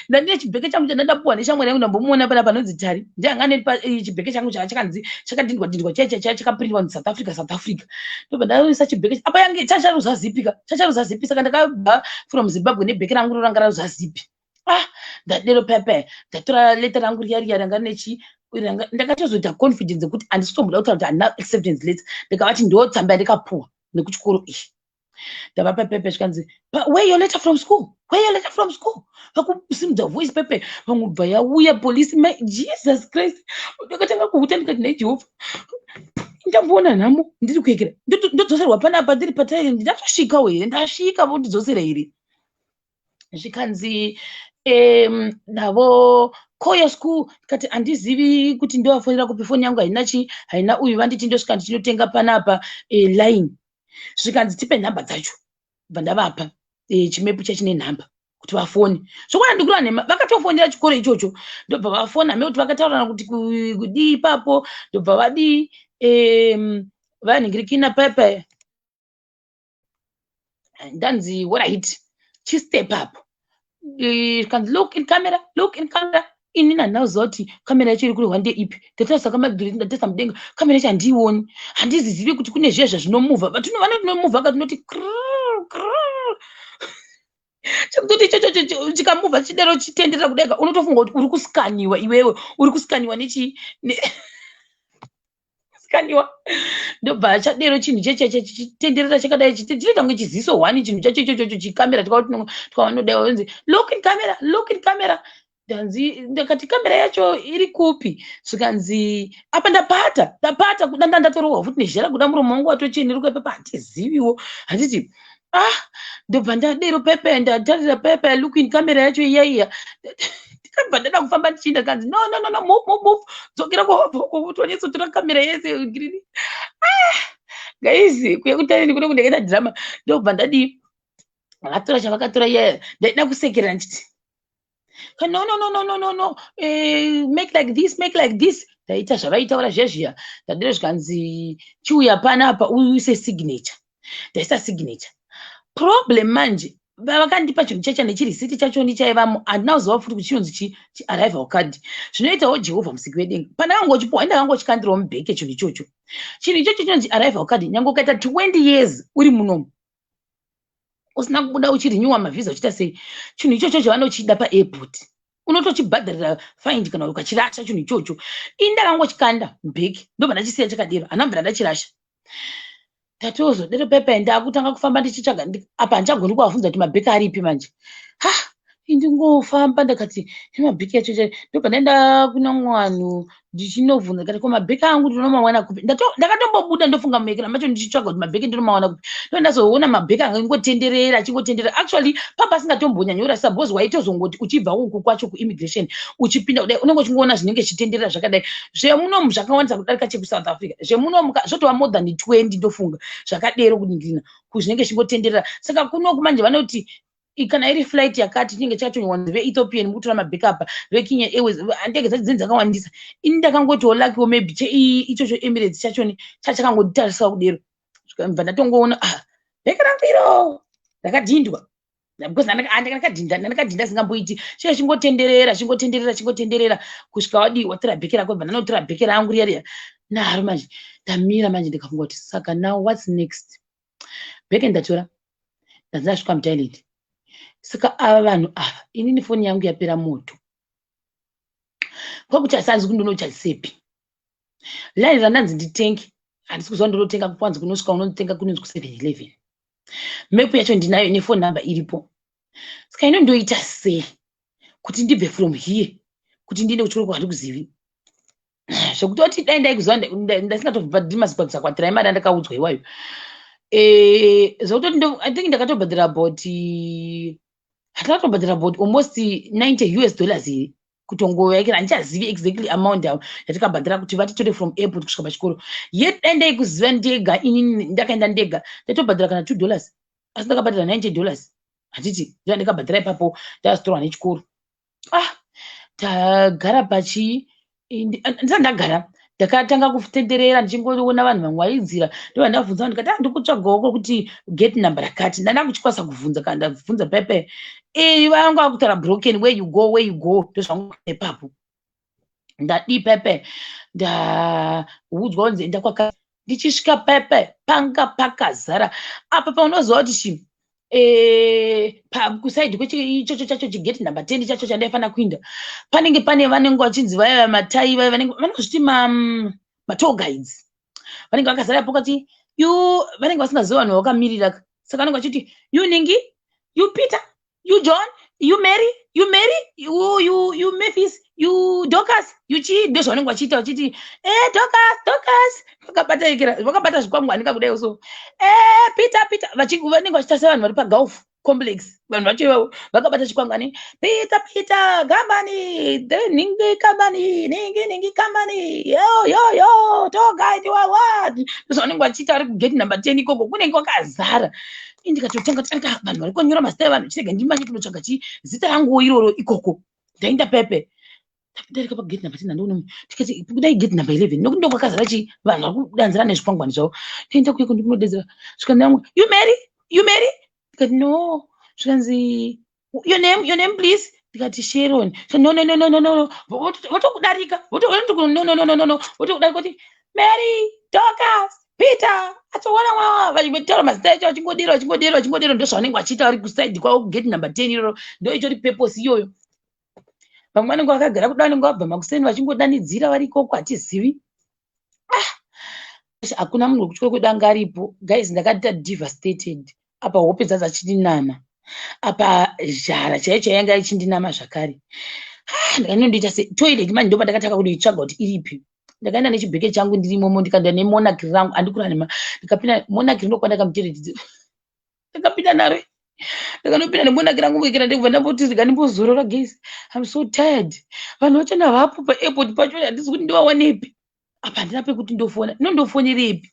Ndandine chibheke changu chandandapuwa neshamwari yangu, ndambomuona pana panonzi Tari, ndianga ane chibheke changu chakanzi chakadhindwa dhindwa chaicha chaya, chakaprintwa South Africa, South Africa. Ndobva ndaisa chibheke apa, yange chacharuza zipi ka, chacharuza zipi. Saka ndakabva from Zimbabwe nebheke rangu roranga raruza zipi. Ah, ndadero pepe, ndatora letter rangu riya riya ranga nechi. Ndakatozoita confidence yekuti handisi kutomboda kutaura kuti handina acceptance letter. Ndikavati ndo tsamba yandikapuwa nekuchikoro iyi. Ndavapa pepe. Zvikanzi, "Where your letter from school? Where your letter from school?" Vakusimudza voice pepe, vamwe bva yauya polisi. My Jesus Christ, ndakatanga kuhuta. Ndikati, "Nhai Jehovha, ndamboona nhamo ndiri kuekera, ndodzoserwa panapa ndiri patai? Ndatosvikawo here? Ndasvika, vondidzosera here?" Zvikanzi navo, "Call your school." Kati, "Handizivi kuti ndovafonera kupi, foni yangu haina chi, haina uyu. Vanditi ndosvika ndichinotenga panapa line." Zvikanzi, "Tipe nhamba dzacho." Bva ndavapa chimepu chachine nhamba kuti vafone. Zvokwana ndikura nhema, vakatofonera chikoro ichocho, ndobva vafona me kuti vakataurana kuti kudii ipapo. Ndobva vadii, vanhingirikina pepe. Ndanzi, "Alright, chistep up." Kanzi, "Look in camera, look in camera." Inini handina kuziva kuti kamera yacho iri kurehwa ndeipi. Ndatarisa kamadhuri, ndatarisa mudenga, kamera yacho handiioni. Handizizivi kuti kune zviya zvazvinomuvha, vanoti katinoti chekutoti ichocho chikamuvha chidero chitenderera kudenga, unotofunga kuti uri kuskaniwa iwewe, uri kuskaniwa nechi skaniwa. Ndobva chadero chinhu checheche chichitenderera chakadai, chinoita kunge chiziso one, chinhu chacho ichochocho chikamera. Tikavanodai, onzi, "Look in camera, look in camera." Ndanzi, ndakati, "Kamera yacho iri kupi?" Zvikanzi, "Apa." Ndapata, ndapata kuda, ndandatorohwa futi nezhara kuda, muromo wangu watocheneruka ipapa, handiziviwo, handiti. Ah, ndobva ndadero pepe, ndatarira pepe, "Look in camera" yacho iya iya. Ndikabva ndada kufamba ndichiinda, kanzi, "No, no, no, no, move, move, move, dzokera kuti wanyatsotora kamera yese green." Ah guys, kuya kutarini kuno kundakaita drama. Ndobva ndadii, vakatora chavakatora iya. Ndaida kusekerera ndichiti, "No, no, no, no, no, no, no, make like this, make like this." Ndaita zvavaitaura zviya zviya. Ndadero, zvikanzi, "Chiuya panapa uise signature." Ndaisa signature. Problem manje, vakandipa chinhu chacha nechirisiti chachoni chaivamo, handina kuziva futi kuti chinonzi chiarrival card. Zvinoitawo Jehovha musiki wedenga, pandakangochipuwa, indakangochikandirawo mubheke chinhu ichocho. Chinhu ichocho chinonzi arrival card, nyange ukaita 20 years uri munomu usina kubuda uchirenewa mavhisa, uchiita sei, chinhu ichocho chavanochida paairport, unotochibhadharira fine kana ukachirasha chinhu ichocho. Ini ndakangochikanda mubheki, ndobva ndachisiya chakadero, handina kubvira ndachirasha. Ndatozodero pepe, ndakutanga kufamba ndichitsvaga. Apa handichagoni kuvabvunza kuti mabheki aripi manje. Ha, indingofamba, ndakati mabheki acho. Ndobva ndaenda kuna mwanhu ndichinobvunza, ndikati, "Ko mabheki angu ndinomawana kupi?" Ndakatombobuda, ndofunga muekera macho, ndichitsvaga kuti mabheki ndinomawana kupi. Ndo ndazoona mabheki anga ingotenderera, achingotenderera. Actually papa asingatombonyanyora, suppose waitozongoti uchibva uku kwacho kuimmigration uchipinda kudai, unenge uchingoona zvinenge zvichitenderera zvakadai. Zvemunomu zvakawandisa kudarika chekuSouth Africa. Zvemunomu zvotova more than 20, ndofunga zvakadero, kuningirina kuzvinenge zvichingotenderera. Saka kunoku manje vanoti kana iri flight yakati, chinenge chakatonyorwa veEthiopian mukutora mabheki apa, veKenya Airways, ndege dzacho dzinenge dzakawandisa. Ini ndakangotiwo luckywo maybe ichocho Emirates chachoni chachakangotarisa kudero. Bva ndatongoona, ah, bheke rangu iro rakadhindwa, because ndakadhinda, ndakadhinda singamboiti. Chiye chingotenderera, chingotenderera, chingotenderera kusvika wadi watora bheke rako. Bva ndanotora bheke rangu riya riya naro. Manje ndamira manje, ndikafunga kuti, saka now what's next? Bheke ndatora, ndanzi ndasvika mutoilet. Saka ava vanhu ava, inini foni yangu yapera moto, kwakuti asanzi kundinochasepi line randanzi nditenge. Handisi kuziva ndinotenga kwanzi kunosvika unotenga kunonzi ku7 11. Map yacho ndinayo nefone number iripo. Saka ino ndoita sei kuti ndibve from here kuti ndiende kuchikoro kwandikuzivi? Zvekutoti dai ndaikuziva, ndasingatobhadhiri mazikwakwatira emari andakaudzwa iwayo. Zvekutoti I think ndakatobhadhira about, hatakatobhadhira about almost 90 US dollars here kutongoyakira. Handichazivi exactly amount yatikabhadhira kuti vatitore from airport kusvika pachikoro. Yet dai ndaikuziva ndega, inini ndakaenda ndega, ndaitobhadhira kana $2, asi ndakabhadhira $90, handiti? Ndo ndakabhadhira ipapo, ndazotorwa nechikoro. Ah, tagara pachi, ndisati ndagara, ndakatanga kutenderera ndichingoona vanhu vamwe vaidzira. Ndobva ndabvunza, ndikati, ah, ndikutsvagawo kwekuti gate number rakati. Ndanda kuchikwanisa kubvunza. Kana ndabvunza pepe, vanga vakutaura broken, "Where you go, where you go?" Ndozvangu ipapo. Ndadii pepe, ndaudzwa kunzi enda kwakati. Ndichisvika pepe, panga pakazara. Apa paunoziva kuti chi kuside ichocho chacho, chigate number 10 chacho chandaifanira kuinda, panenge pane vanenge vachinzi vaya matai vaya vanenge vanozviti matour guides, vanenge vakazara pokati. You, vanenge vasingazivi vanhu vakamirira. Saka vanenge vachiti, "You ningi, you Peter, you John, you Mary, you Mary, you, you, you Memphis, you Dorcas, you chii." Ndozvavanenge vachiita, vachiti, "Dorcas, Dorcas," vakabata ikira, vakabata zvikwangwani kakudai so, "Peter, Peter." Vanenge vachiita sevanhu vari pagolf complex. Vanhu vacho ivavo vakabata chikwangwani, "Peter, Peter, company, the ningi company, ningi ningi company, yo yo yo, tour guide, wa what." Ndozvavanenge vachiita vari kugate number 10 ikoko. Kunenge kwakazara. Ndikatotanga tanga, vanhu vari kunyora mazita evanhu. Chirega ndimanye kunotsvaga chi zita ranguwo iroro ikoko. Ndaenda pepe, ndadarika pagate number 10, handiona. Tikati kudai gate number 11, nokuti ndokwakazara chi vanhu vari kudanzira nezvikwangwani zvavo. Ndaenda kuyeko, ndikunodedzera, svika ndamwe, "You Mary, you Mary?" Ndikati, "No." Zvikanzi, "Your name, your name please." Ndikati, "Sharon." So, "No, no, no, no, no, no." Votokudarika, "No, no, no, no, no, no." Votokudarika kuti, "Mary, Dorcas, Peter." Atoona mwa vachitaura mazita acho, vachingodera, vachingodera, vachingodera. Ndozvavanenge vachiita vari kuside kwavo kugate number 10 iroro. Ndo itori purpose iyoyo. Vamwe vanenge vakagara kuda, vanenge vabva makuseni vachingodanidzira vari ikoko, hatizivi. Ah, hakuna munhu wekuchikoro kwedu anga aripo. Guys, ndakaita devastated. Apa hope dzadzachindinama, apa zhara chaiyo chaiyo yanga ichindinama zvakare. Ah, ndakanondoita se toilet manje, ndopa ndakatanga kundoitsvaga kuti iripi. Ndakaenda nechibheke changu ndiri imomo, ndikaenda nemonaki rangu andikura nema. Ndikapinda monaki rinokwana kamutoilet, ndakapinda naro. Ndakanopinda nemonaki rangu mukira, ndikubva ndamboti rega ndimbozorora. Guys, I'm so tired. Vanhu vachona vapo paairport pacho, handisi kuti ndivawanepi. Apa handina pekuti ndofona, inondofonerepi?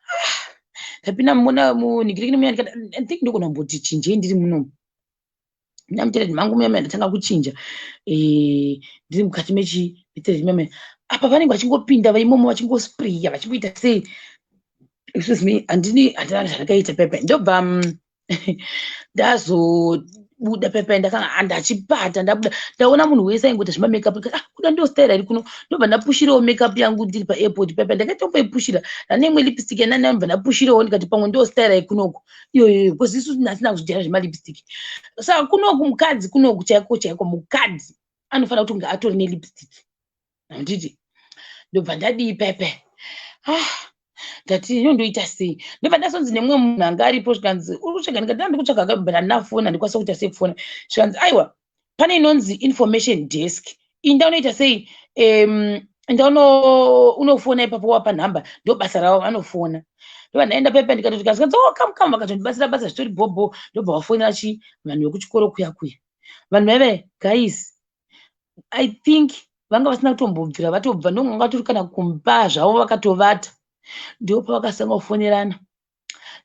Ah, ndapinda muna munhingirikini muya, ndikati, I think ndogona kumboti chinjei ndiri munomu ndamutoilet mangu muya muya. Ndatanga kuchinja, ndiri mukati mechitoilet muya muya. Apa vanenge vachingopinda vaimomo, vachingospraya, vachingoita sei. Excuse me, handini, handina zvandakaita pepe. Ndobva ndazobuda pepe, ndakanga ndachipata. Ndabuda, ndaona munhu wese aingoita zvemamakeup. Ndikati, ah, kuda ndo style iri kuno. Ndobva ndapushirawo makeup yangu ndiri paairport pepe. Ndakaitomboipushira ndane imwe lipstick yanani, ndapushirawo. Ndikati pamwe ndo style yekunoku iyoyo, because isusu hasina kuzvijaira zvemalipstick. Saka kunoku mukadzi, kunoku chaiko chaiko mukadzi anofanira kuti kunge atori nelipstick, handiti? Ndobva ndadii pepe? Ah, ndati inondoita sei? Ndobva ndazonzi nemumwe munhu anga aripo, zvikanzi, "Uri kutsvaga?" Ndikati, "Ndiri kutsvaga, but handina foni, handikwanisa kuita sei kufona." Zvikanzi, "Aiwa, pane inonzi information desk. Inda unoita sei, inda unofona ipapo, wapa nhamba, ndo basa ravo, vanofona." Ndobva ndaenda pepe, ndikatoti zvikanzi, "Oh, come, come." Vakatondibatsira basa zvitori bhobho. Ndobva vafonera chi vanhu vekuchikoro kuya kuya. Vanhu vaive, guys, I think vanga vasina kutombobvira vatobva, ndonga vatori kana kumba zvavo, vakatovata. Ndo pavakasanga kufonerana,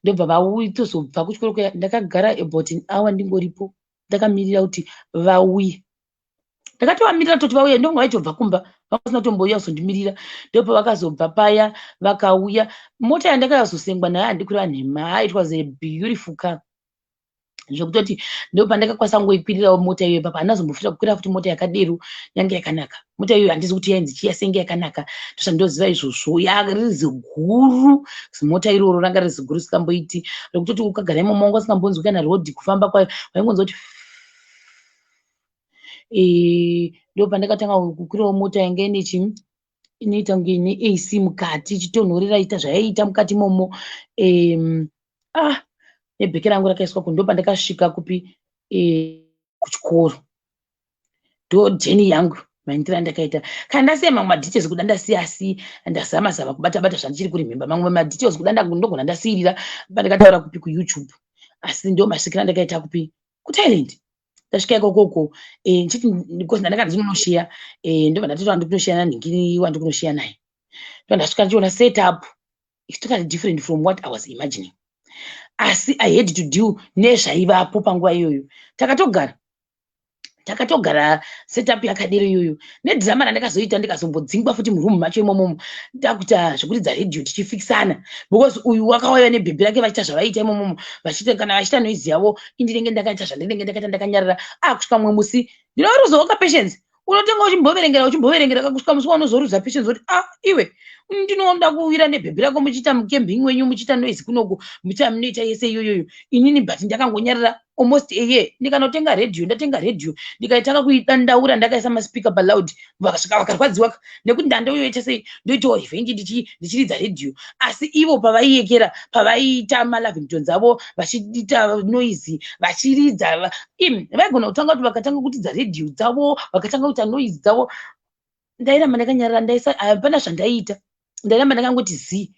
ndobva vauya. Tozobva kuchikoro kuya, ndakagara about an hour ndingoripo, ndakamirira kuti vauye. Ndakatovamirira toti vauya, ndonga vaitobva kumba, vasina kutombouya kuzondimirira. Ndopavakazobva paya vakauya. Mota yandakazosengwa nayo, handikureva nhema, it was a beautiful car, zvekutoti ndopandakakwanisa kungoikwirirawo mota iyoyo. Papa handina kuzombofira kukwira futi mota yakadero. Yange yakanaka mota iyoyo, handizi kuti yainzi chiya, senge yakanaka, ndozvandoziva izvozvo. Riri ziguru zimota iroro, ranga riri ziguru sikamboiti, rekutoti ukagara imomo wanga usingambonzwi kana rodhi kufamba kwayo, waingonzwa kuti. Ndo pandakatanga kukwirawo mota yanga ine chii, inoita kunge ine AC mukati, ichitonhorera, ita zvayaiita mukati imomo. Ah, nebheke rangu rakaiswa ku. Ndopandakasvika kupi? Kuchikoro. Ndo journey yangu, maindiro andakaita. Kana ndasiya mamwe madetails, kuda ndasiya, asi ndazama zama kubata bata zvandichiri kuremember. Mamwe madetails kuda ndogona ndasiyirira pandakataura kupi, kuYouTube, asi ndo masvikiro andakaita kupi, kuThailand. Ndasvika ikokoko, nchiti because ndandanga ndinonoshiya, ndobva ndatoti ndikunoshiya nanhingiri wandikunoshiya naye. Ndo ndasvika ndichiona setup is totally different from what I was imagining, asi I had to deal nezvaivapo panguva iyoyo. Takatogara setup yakadero iyoyo, nedhirama randakazoita, ndikazombodzingwa futi murumu macho imomomo, ndakuita zvekuridza redhiyo tichifikisana, because uyu wakauya nebhebhi rake, vachiita zvavaiita imomomo, vachiita kana vachiita noise yavo, indinenge ndakaita zvandinenge ndakaita, ndakanyarara. Kusvika mumwe musi ndinoruzawo kapatience. Unotenga uchimboverengera, uchimboverengera, kusvika musi waunozoruza patience kuti, "Ah, iwe, ndinoda kuwira nebhebhi rako muchiita mucamping wenyu, muchiita noise kunoku, muchiita munoita yese iyoyoyo." Inini but ndakangonyarara almost a year. Ndikanotenga redhiyo, ndatenga redhiyo, ndikaitanga kuidandaura, ndakaisa maspeaker paloud, vakasvika vakarwadziwa nekuti ndandoyoita sei, ndoitawo revenge ndichiridza redhiyo. Asi ivo pavaiyekera, pavaiita maLavingtons avo, vachiita noise, vachiridza, imi, vaigona kutanga kuti vakatanga kutidza redhiyo dzavo, vakatanga kuita noise dzavo, ndairamba ndakanyarara. Ndaisa hapana zvandaiita, ndairamba ndakangoti zii.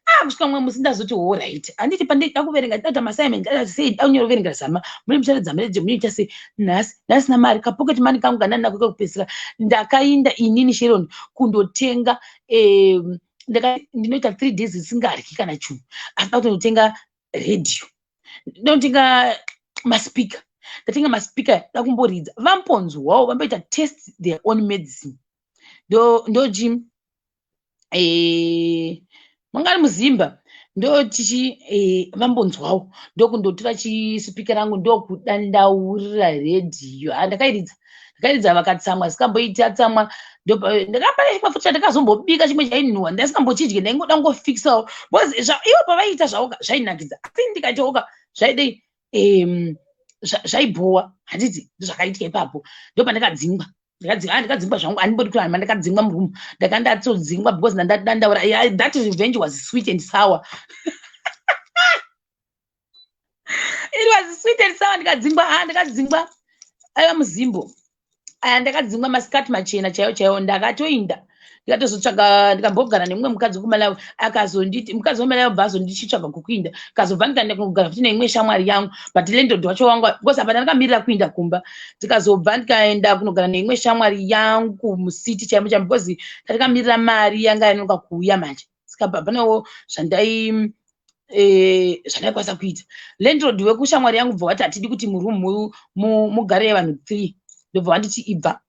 Ah, kusvika mumwe musi ndazoti, "Alright, handiti pandida kuverenga, ndida maassignment, ndada sei, da kunyoverengera zama, mune mucharidza maredhiyo, munoita sei." Nhasi ndasina mari, kapocket money kangu kandandinako kekupedzisira, ndakainda inini Sharon kundotenga. Ndinoita 3 days isingaryi kana chinhu, asi da kutonotenga redhiyo, ndotenga maspeaker. Ndatenga maspeaker, da kumboridza, vambonzwawo, vamboita test their own medicine. Ndochi manga ari muzimba, ndotichi vambonzwawo. Ndokundotora chispeaker rangu, ndokudandaurira redhiyo. Ndakairidza, ndakairidza, vakatsamwa, sikamboita tsamwa. Ndakapane chimwe futi chandakazombobika, chimwe chainhuhwa, ndasingambochidye, ndaingoda kungofikisawo, because ivo pavaiita zvavo zvainakidza, asi ndikaitawoka zvaidei, zvaibhowa, handiti? Ndozvakaitika ipapo. Ndopandakadzingwa, ndakadzingwa zvangu, handimbodi kuramba. Ndakadzingwa murumu, ndakandatsodzingwa because ndandadandaura. That revenge was sweet and sour, it was sweet and sour. Ndikadzingwa, ndakadzingwa, aiva muzimbo aya. Ndakadzingwa masikati machena chaiwo chaiwo. Ndakatoinda, ndikatozotsvaga, ndikambogara nemumwe mukadzi wekuMalawi, akazonditi, mukadzi weMalawi bva azondichitsvaga kukuinda. Kazobva ndikaenda kugara futi neimwe shamwari yangu, but landlord wacho wangu, because apa ndandakamirira kuinda kumba. Ndikazobva ndikaenda kunogara neimwe shamwari yangu mucity chaimo chaimo, because ndandikamirira mari yanga yanonoka kuuya manje, saka panewo zvandaikwanisa kuita. Landlord wekushamwari yangu bva wati, "Hatidi kuti murumu mugare vanhu three." Ndobva wanditi, "Ibva."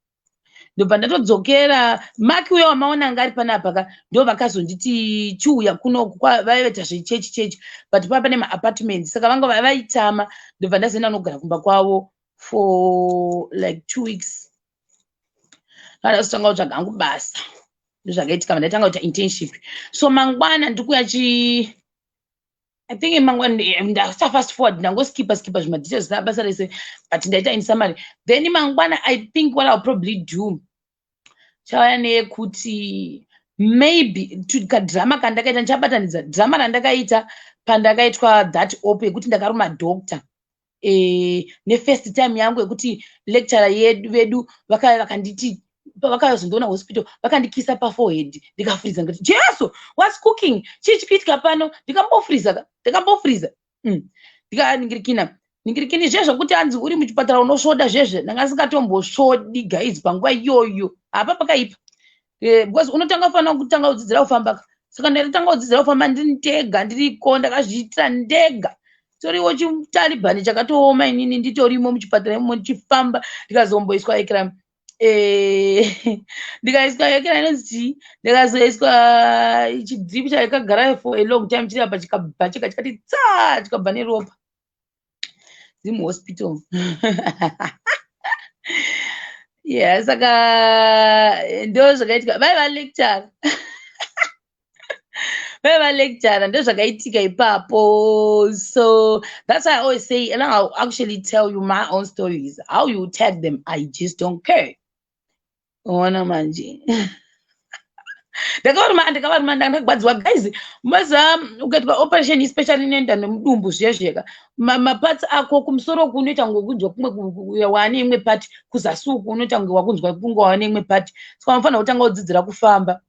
Ndobva ndatodzokera. Maki uya wamaona anga ari panapa ka, ndo vakazonditi, "Chiuya kunoku." Vaivaita zvechechi chechi, but pava pane maapartments, saka vanga vaitama. Ndobva ndazoenda nogara kumba kwavo for like 2 weeks. Ndazotanga kutsvaga hangu basa. Ndozvakaitika, ndatanga kuita internship. So mangwana ndikuya chi, I think mangwana, ndasa fast forward, ndangoskipa skipa zvimadetails zvisina basa rese, but ndaita in summary. Then mangwana, I think what I'll probably do, chauya neyekuti maybe kadrama kandakaita, ndichabatanidza drama randakaita pandakaitwa that op yekuti ndakaruma doctor, nefirst time yangu yekuti lecturer yedu vedu vakauya vakanditi, vakazondiona hospital, vakandikisa paforehead, ndikafuriza, ndikati, "Jesu, what's cooking? Chii chikuitika pano?" Ndikambofuriza, ndikambofuriza, Ndikaningirikina ningirikini zvezvokuti anzi uri muchipatara unosvoda zvezve, ndanga singatombosvodi guys panguva iyoyo. Hapa pakaipa, because unotanga fanira kutanga kudzidzira kufamba. Saka ndaitanga kudzidzira kufamba ndiri ndega, ndiriko, ndakazviitira ndega, toriwo chitalibhani chakatooma. Inini nditorimo muchipatara imomo ndichifamba, ndikazomboiswa ekram. Ndikaiswa yekera inonzi chii, ndikazoiswa chidrip chakagara for a long time chiri apa, chikabva chika chikati tsa, chikabva neropa. Ndiri muhospital. Yeah, saka ndo zvakaitika. Vaiva lecturer, vaiva lecturer, ndo zvakaitika ipapo. So that's why I always say, and I'll actually tell you my own stories. How you tag them, I just don't care. Ona manje, ndakavaruma, ndakavaruma, ndakagwadziwa. Guys, maziva ukaitwa operation, especially inoenda nemudumbu zviya zviyaka, maparts ako kumusoro uku unoita kunge kunzwa kumwe wane imwe part, kuzasi uku unoita kunge wakunzwa kunge wane imwe part. Saka unofanira kutanga kudzidzira kufamba.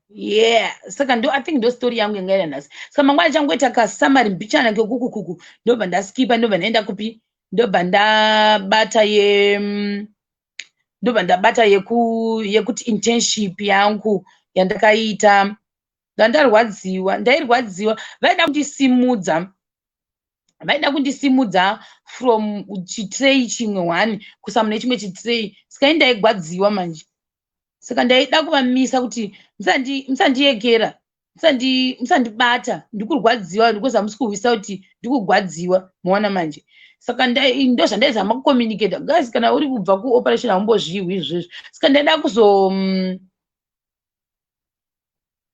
Yeah, saka ndo, I think ndo story yangu yanga iri nhasi. Saka mangwana changoita kasummary mbichana kekukukuku, ndobva ndaskipa, ndobva ndaenda kupi, ndobva ndabata ye ndobva ndabata yekuti internship yangu yandakaita. Ndandarwadziwa, ndairwadziwa. Vaida kundisimudza, vaida kundisimudza from chitray chimwe one kusa mune chimwe chitray. Saka ini ndaigwadziwa manje, saka ndaida kuvamisa kuti musandiyekera, musandibata, ndikurwadziwa, because hamusi kuhwisa kuti ndikugwadziwa. Muona manje, saka ndo zvandaizama kucommunicata. Guys, kana uri kubva kuoperation haumbozvihwi izvozvo. Saka ndaida kuzo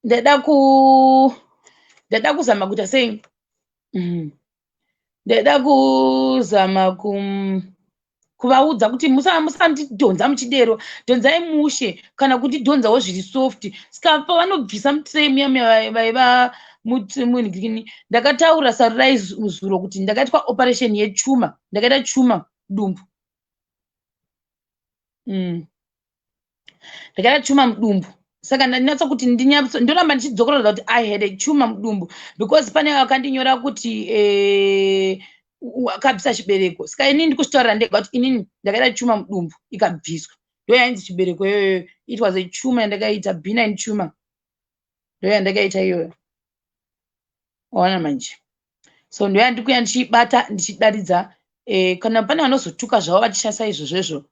ndaida ku ndaida kuzama kuita sei, ndaida kuzama kuvaudza kuti musandidhonza muchidero, dhonzai mushe kana kundidhonzawo zviri soft. Saka pavanobvisa mutray muya muya vaiva munhikini, ndakataura sarurai zuro kuti ndakaitwa operation yetumour, ndakaita tumour mudumbu. Ndakaita tumour mudumbu. Saka ndanyatsa kuti ndoramba ndichidzokorora kuti I had a tumor mudumbu, because pane vakandinyora kuti akabvisa chibereko. Saka inini ndikuzvitaurira ndega kuti inini ndakaita tumor mudumbu, ikabviswa, ndo yainzi chibereko iyoyo. It was a tumor yandakaita, benign tumor, ndo yandakaita iyoyo. Waona manje, so ndo yandikuya ndichibata ndichidaridza. Kana pane vanozotuka zvavo vachishandisa izvozvezvo,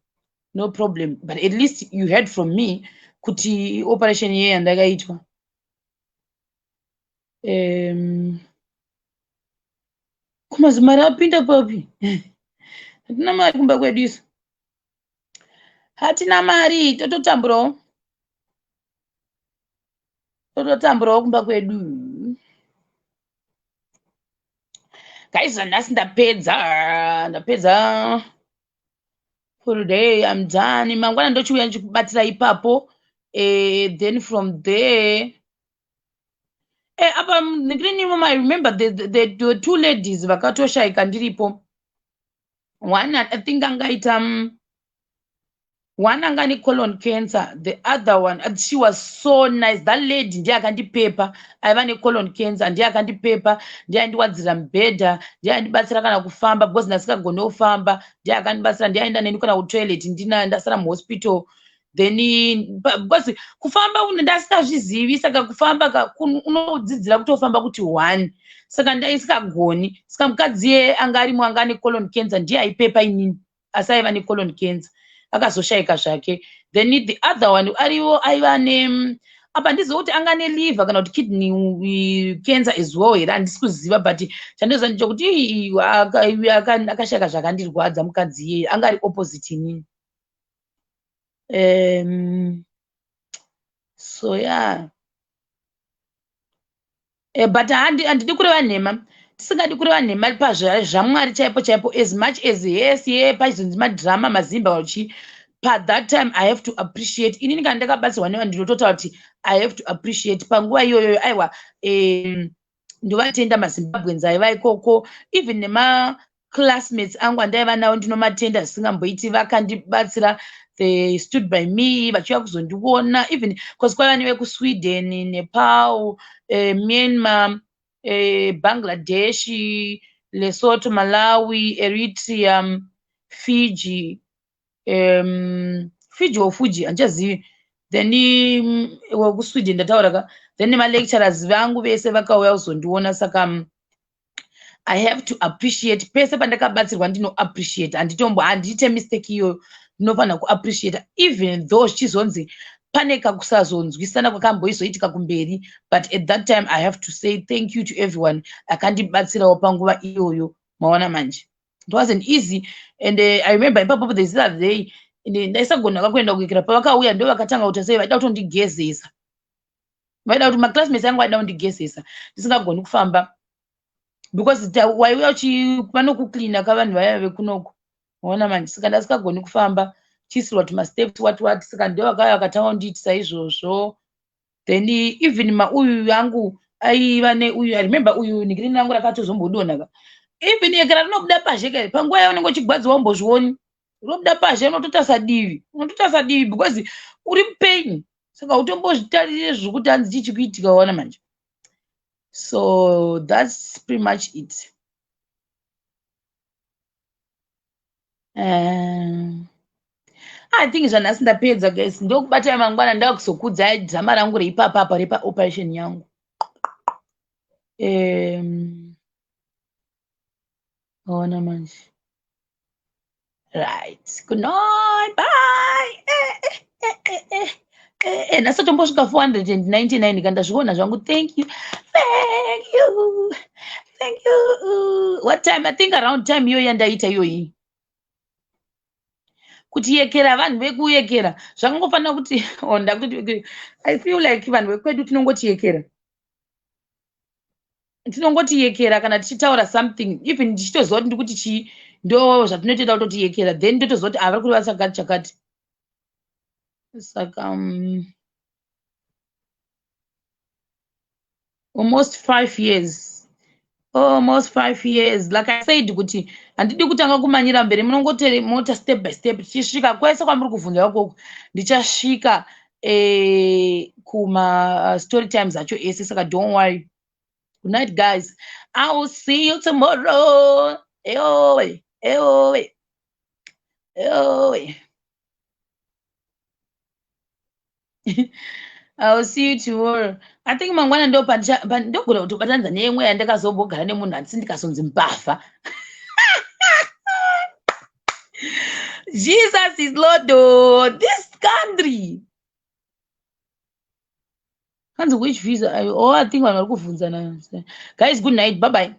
no problem, but at least you heard from me kuti operation iye yandakaitwa. Kumazimari apinda papi? Hatina mari kumba kwedu isu, hatina mari, tototamburawo, tototamburawo kumba kwedu. Guys, nhasi ndapedza, ndapedza for today. I'm done. Mangwana ndochiuya ndichikubatira ipapo. Then from there, apa ndinimo. I remember the two ladies vakatoshaika ndiripo. One, I think angaita one anga necolon cancer, the other one, she was so nice, that lady. Ndiye akandipepa, aiva necolon cancer, ndiye akandipepa, ndiye aindiwadzira mubhedha, ndiye aindibatsira kana kufamba because ndasingagoni kufamba. Ndiye akandibatsira, ndiye aenda neni kana kutoilet ndina ndasara muhospital. Then because kufamba ndasingazvizivi, saka kufamba unodzidzira kutofamba kuti one, saka ndaisingagoni. Saka mukadzi iye anga arimo, anga ane colon cancer, ndiye aipepa inini, asi aiva necolon cancer, akazoshayika zvake. Then the other one ariwo aiva ne, apa ndiziva kuti anga neliver kana kuti kidney cancer as well here, handisi kuziva, but chandoziva ndechekuti akashayika. Zvakandirwadza mukadzi iyeye, anga ari opposite inini. So yeah, but handidi kureva nhema, tisingadi kureva nhema pazvamwari chaipo chaipo. As much as yes, ye pachizonzi madrama mazimba uchi, pathat time I have to appreciate. Inini kana ndakabatsirwa nevanhu, ndinototaura kuti I have to appreciate panguva iyoyoyo. Aiwa, ndovatenda maZimbabweans aiva ikoko, even nemaclassmates angu andaiva nawo, ndinomatenda zvisingamboiti. Vakandibatsira, they stood by me vachiuya kuzondiona, even because kwaiva nevekusweden, Nepal, Myanmar, Bangladesh, Lesotho, Malawi, Eritrea, Fiji, Fiji or Fuji, handichazivi. Then wekusweden ndataura ka. Then nemalecturers vangu vese vakauya kuzondiona. Saka I have to appreciate pese pandakabatsirwa, ndino appreciate. Handitombo, handiite mistake iyoyo. Ndinofanira kuappreciate even though zvichizonzi pane kakusazonzwisana kwakamboizoitika kumberi, but at that time I have to say thank you to everyone akandibatsirawo panguva iyoyo. Maona manje, it wasn't easy. And I remember ipapo, the other day ndaisagona kakuenda kuikira. Pavakauya, ndo vakatanga kuita sei, vaida kutondigezesa, vaida kuti maclassmates angu vaida kundigezesa ndisingagoni kufamba, because waiuya vanokucleana kavanhu vaya vekunoko. Maona manje, saka ndasikagoni kufamba, chiisirwa tumasteps, what what. Saka ndo vakauya vakatanga kundiitisa izvozvo. Then even mauyu yangu aiva neuyu, I remember uyu nigirini rangu rakatozombodonha ka. Even yekera rinobuda pazhe ka, panguva yaunenge uchigwadziwa umbozvioni, rinobuda pazhe. Unototasa divi, unototasa divi because uri mupenyu, saka utombozvitarire zvokuti hanzi chii chikuitika. Waona manje, so that's pretty much it. I think zvanhasi ndapedza, guys. Ndokubatai mangwana, ndakuzokudzai drama rangu reipapapa repaoperation yangu. Ona manje. Right, good night, bye. Eh, eh, eh, eh. Eh, eh, nhasi tombosvika 499 ka, ndazviona zvangu. Thank you, thank you, thank you. What time? I think around time iyoyi yandaita iyoyi kuti yekera, vanhu vekuyekera zvakangofanira kuti, oh, ndakuti I feel like vanhu vekwedu tinongoti yekera, tinongoti yekera kana tichitaura something, even ndichitoziva kuti ndikuti chii, ndo zvatinotoita kutoti yekera, then totoziva kuti avari kureva chakati chakati. Saka almost 5 years, almost 5 years. Like I said kuti handidi kutanga kumanyira mberi, munongotere mota step by step, tichisvika kwese kwamuri kuvhunza ikoko. Ndichasvika kuma story times acho ese, saka don't worry. Good night, guys. I will see you tomorrow. Eowe, eowe, eowe. I will see you tomorrow. I think mangwana ndo ndogona kutobatanidza neimwe yandakazombogara nemunhu handisi ndikazonzi mbavha. Jesus is Lord, oh, this country. Hanzi which visa? Oh, I think vanhu vari kuvhunzana. Guys, good night. Bye bye.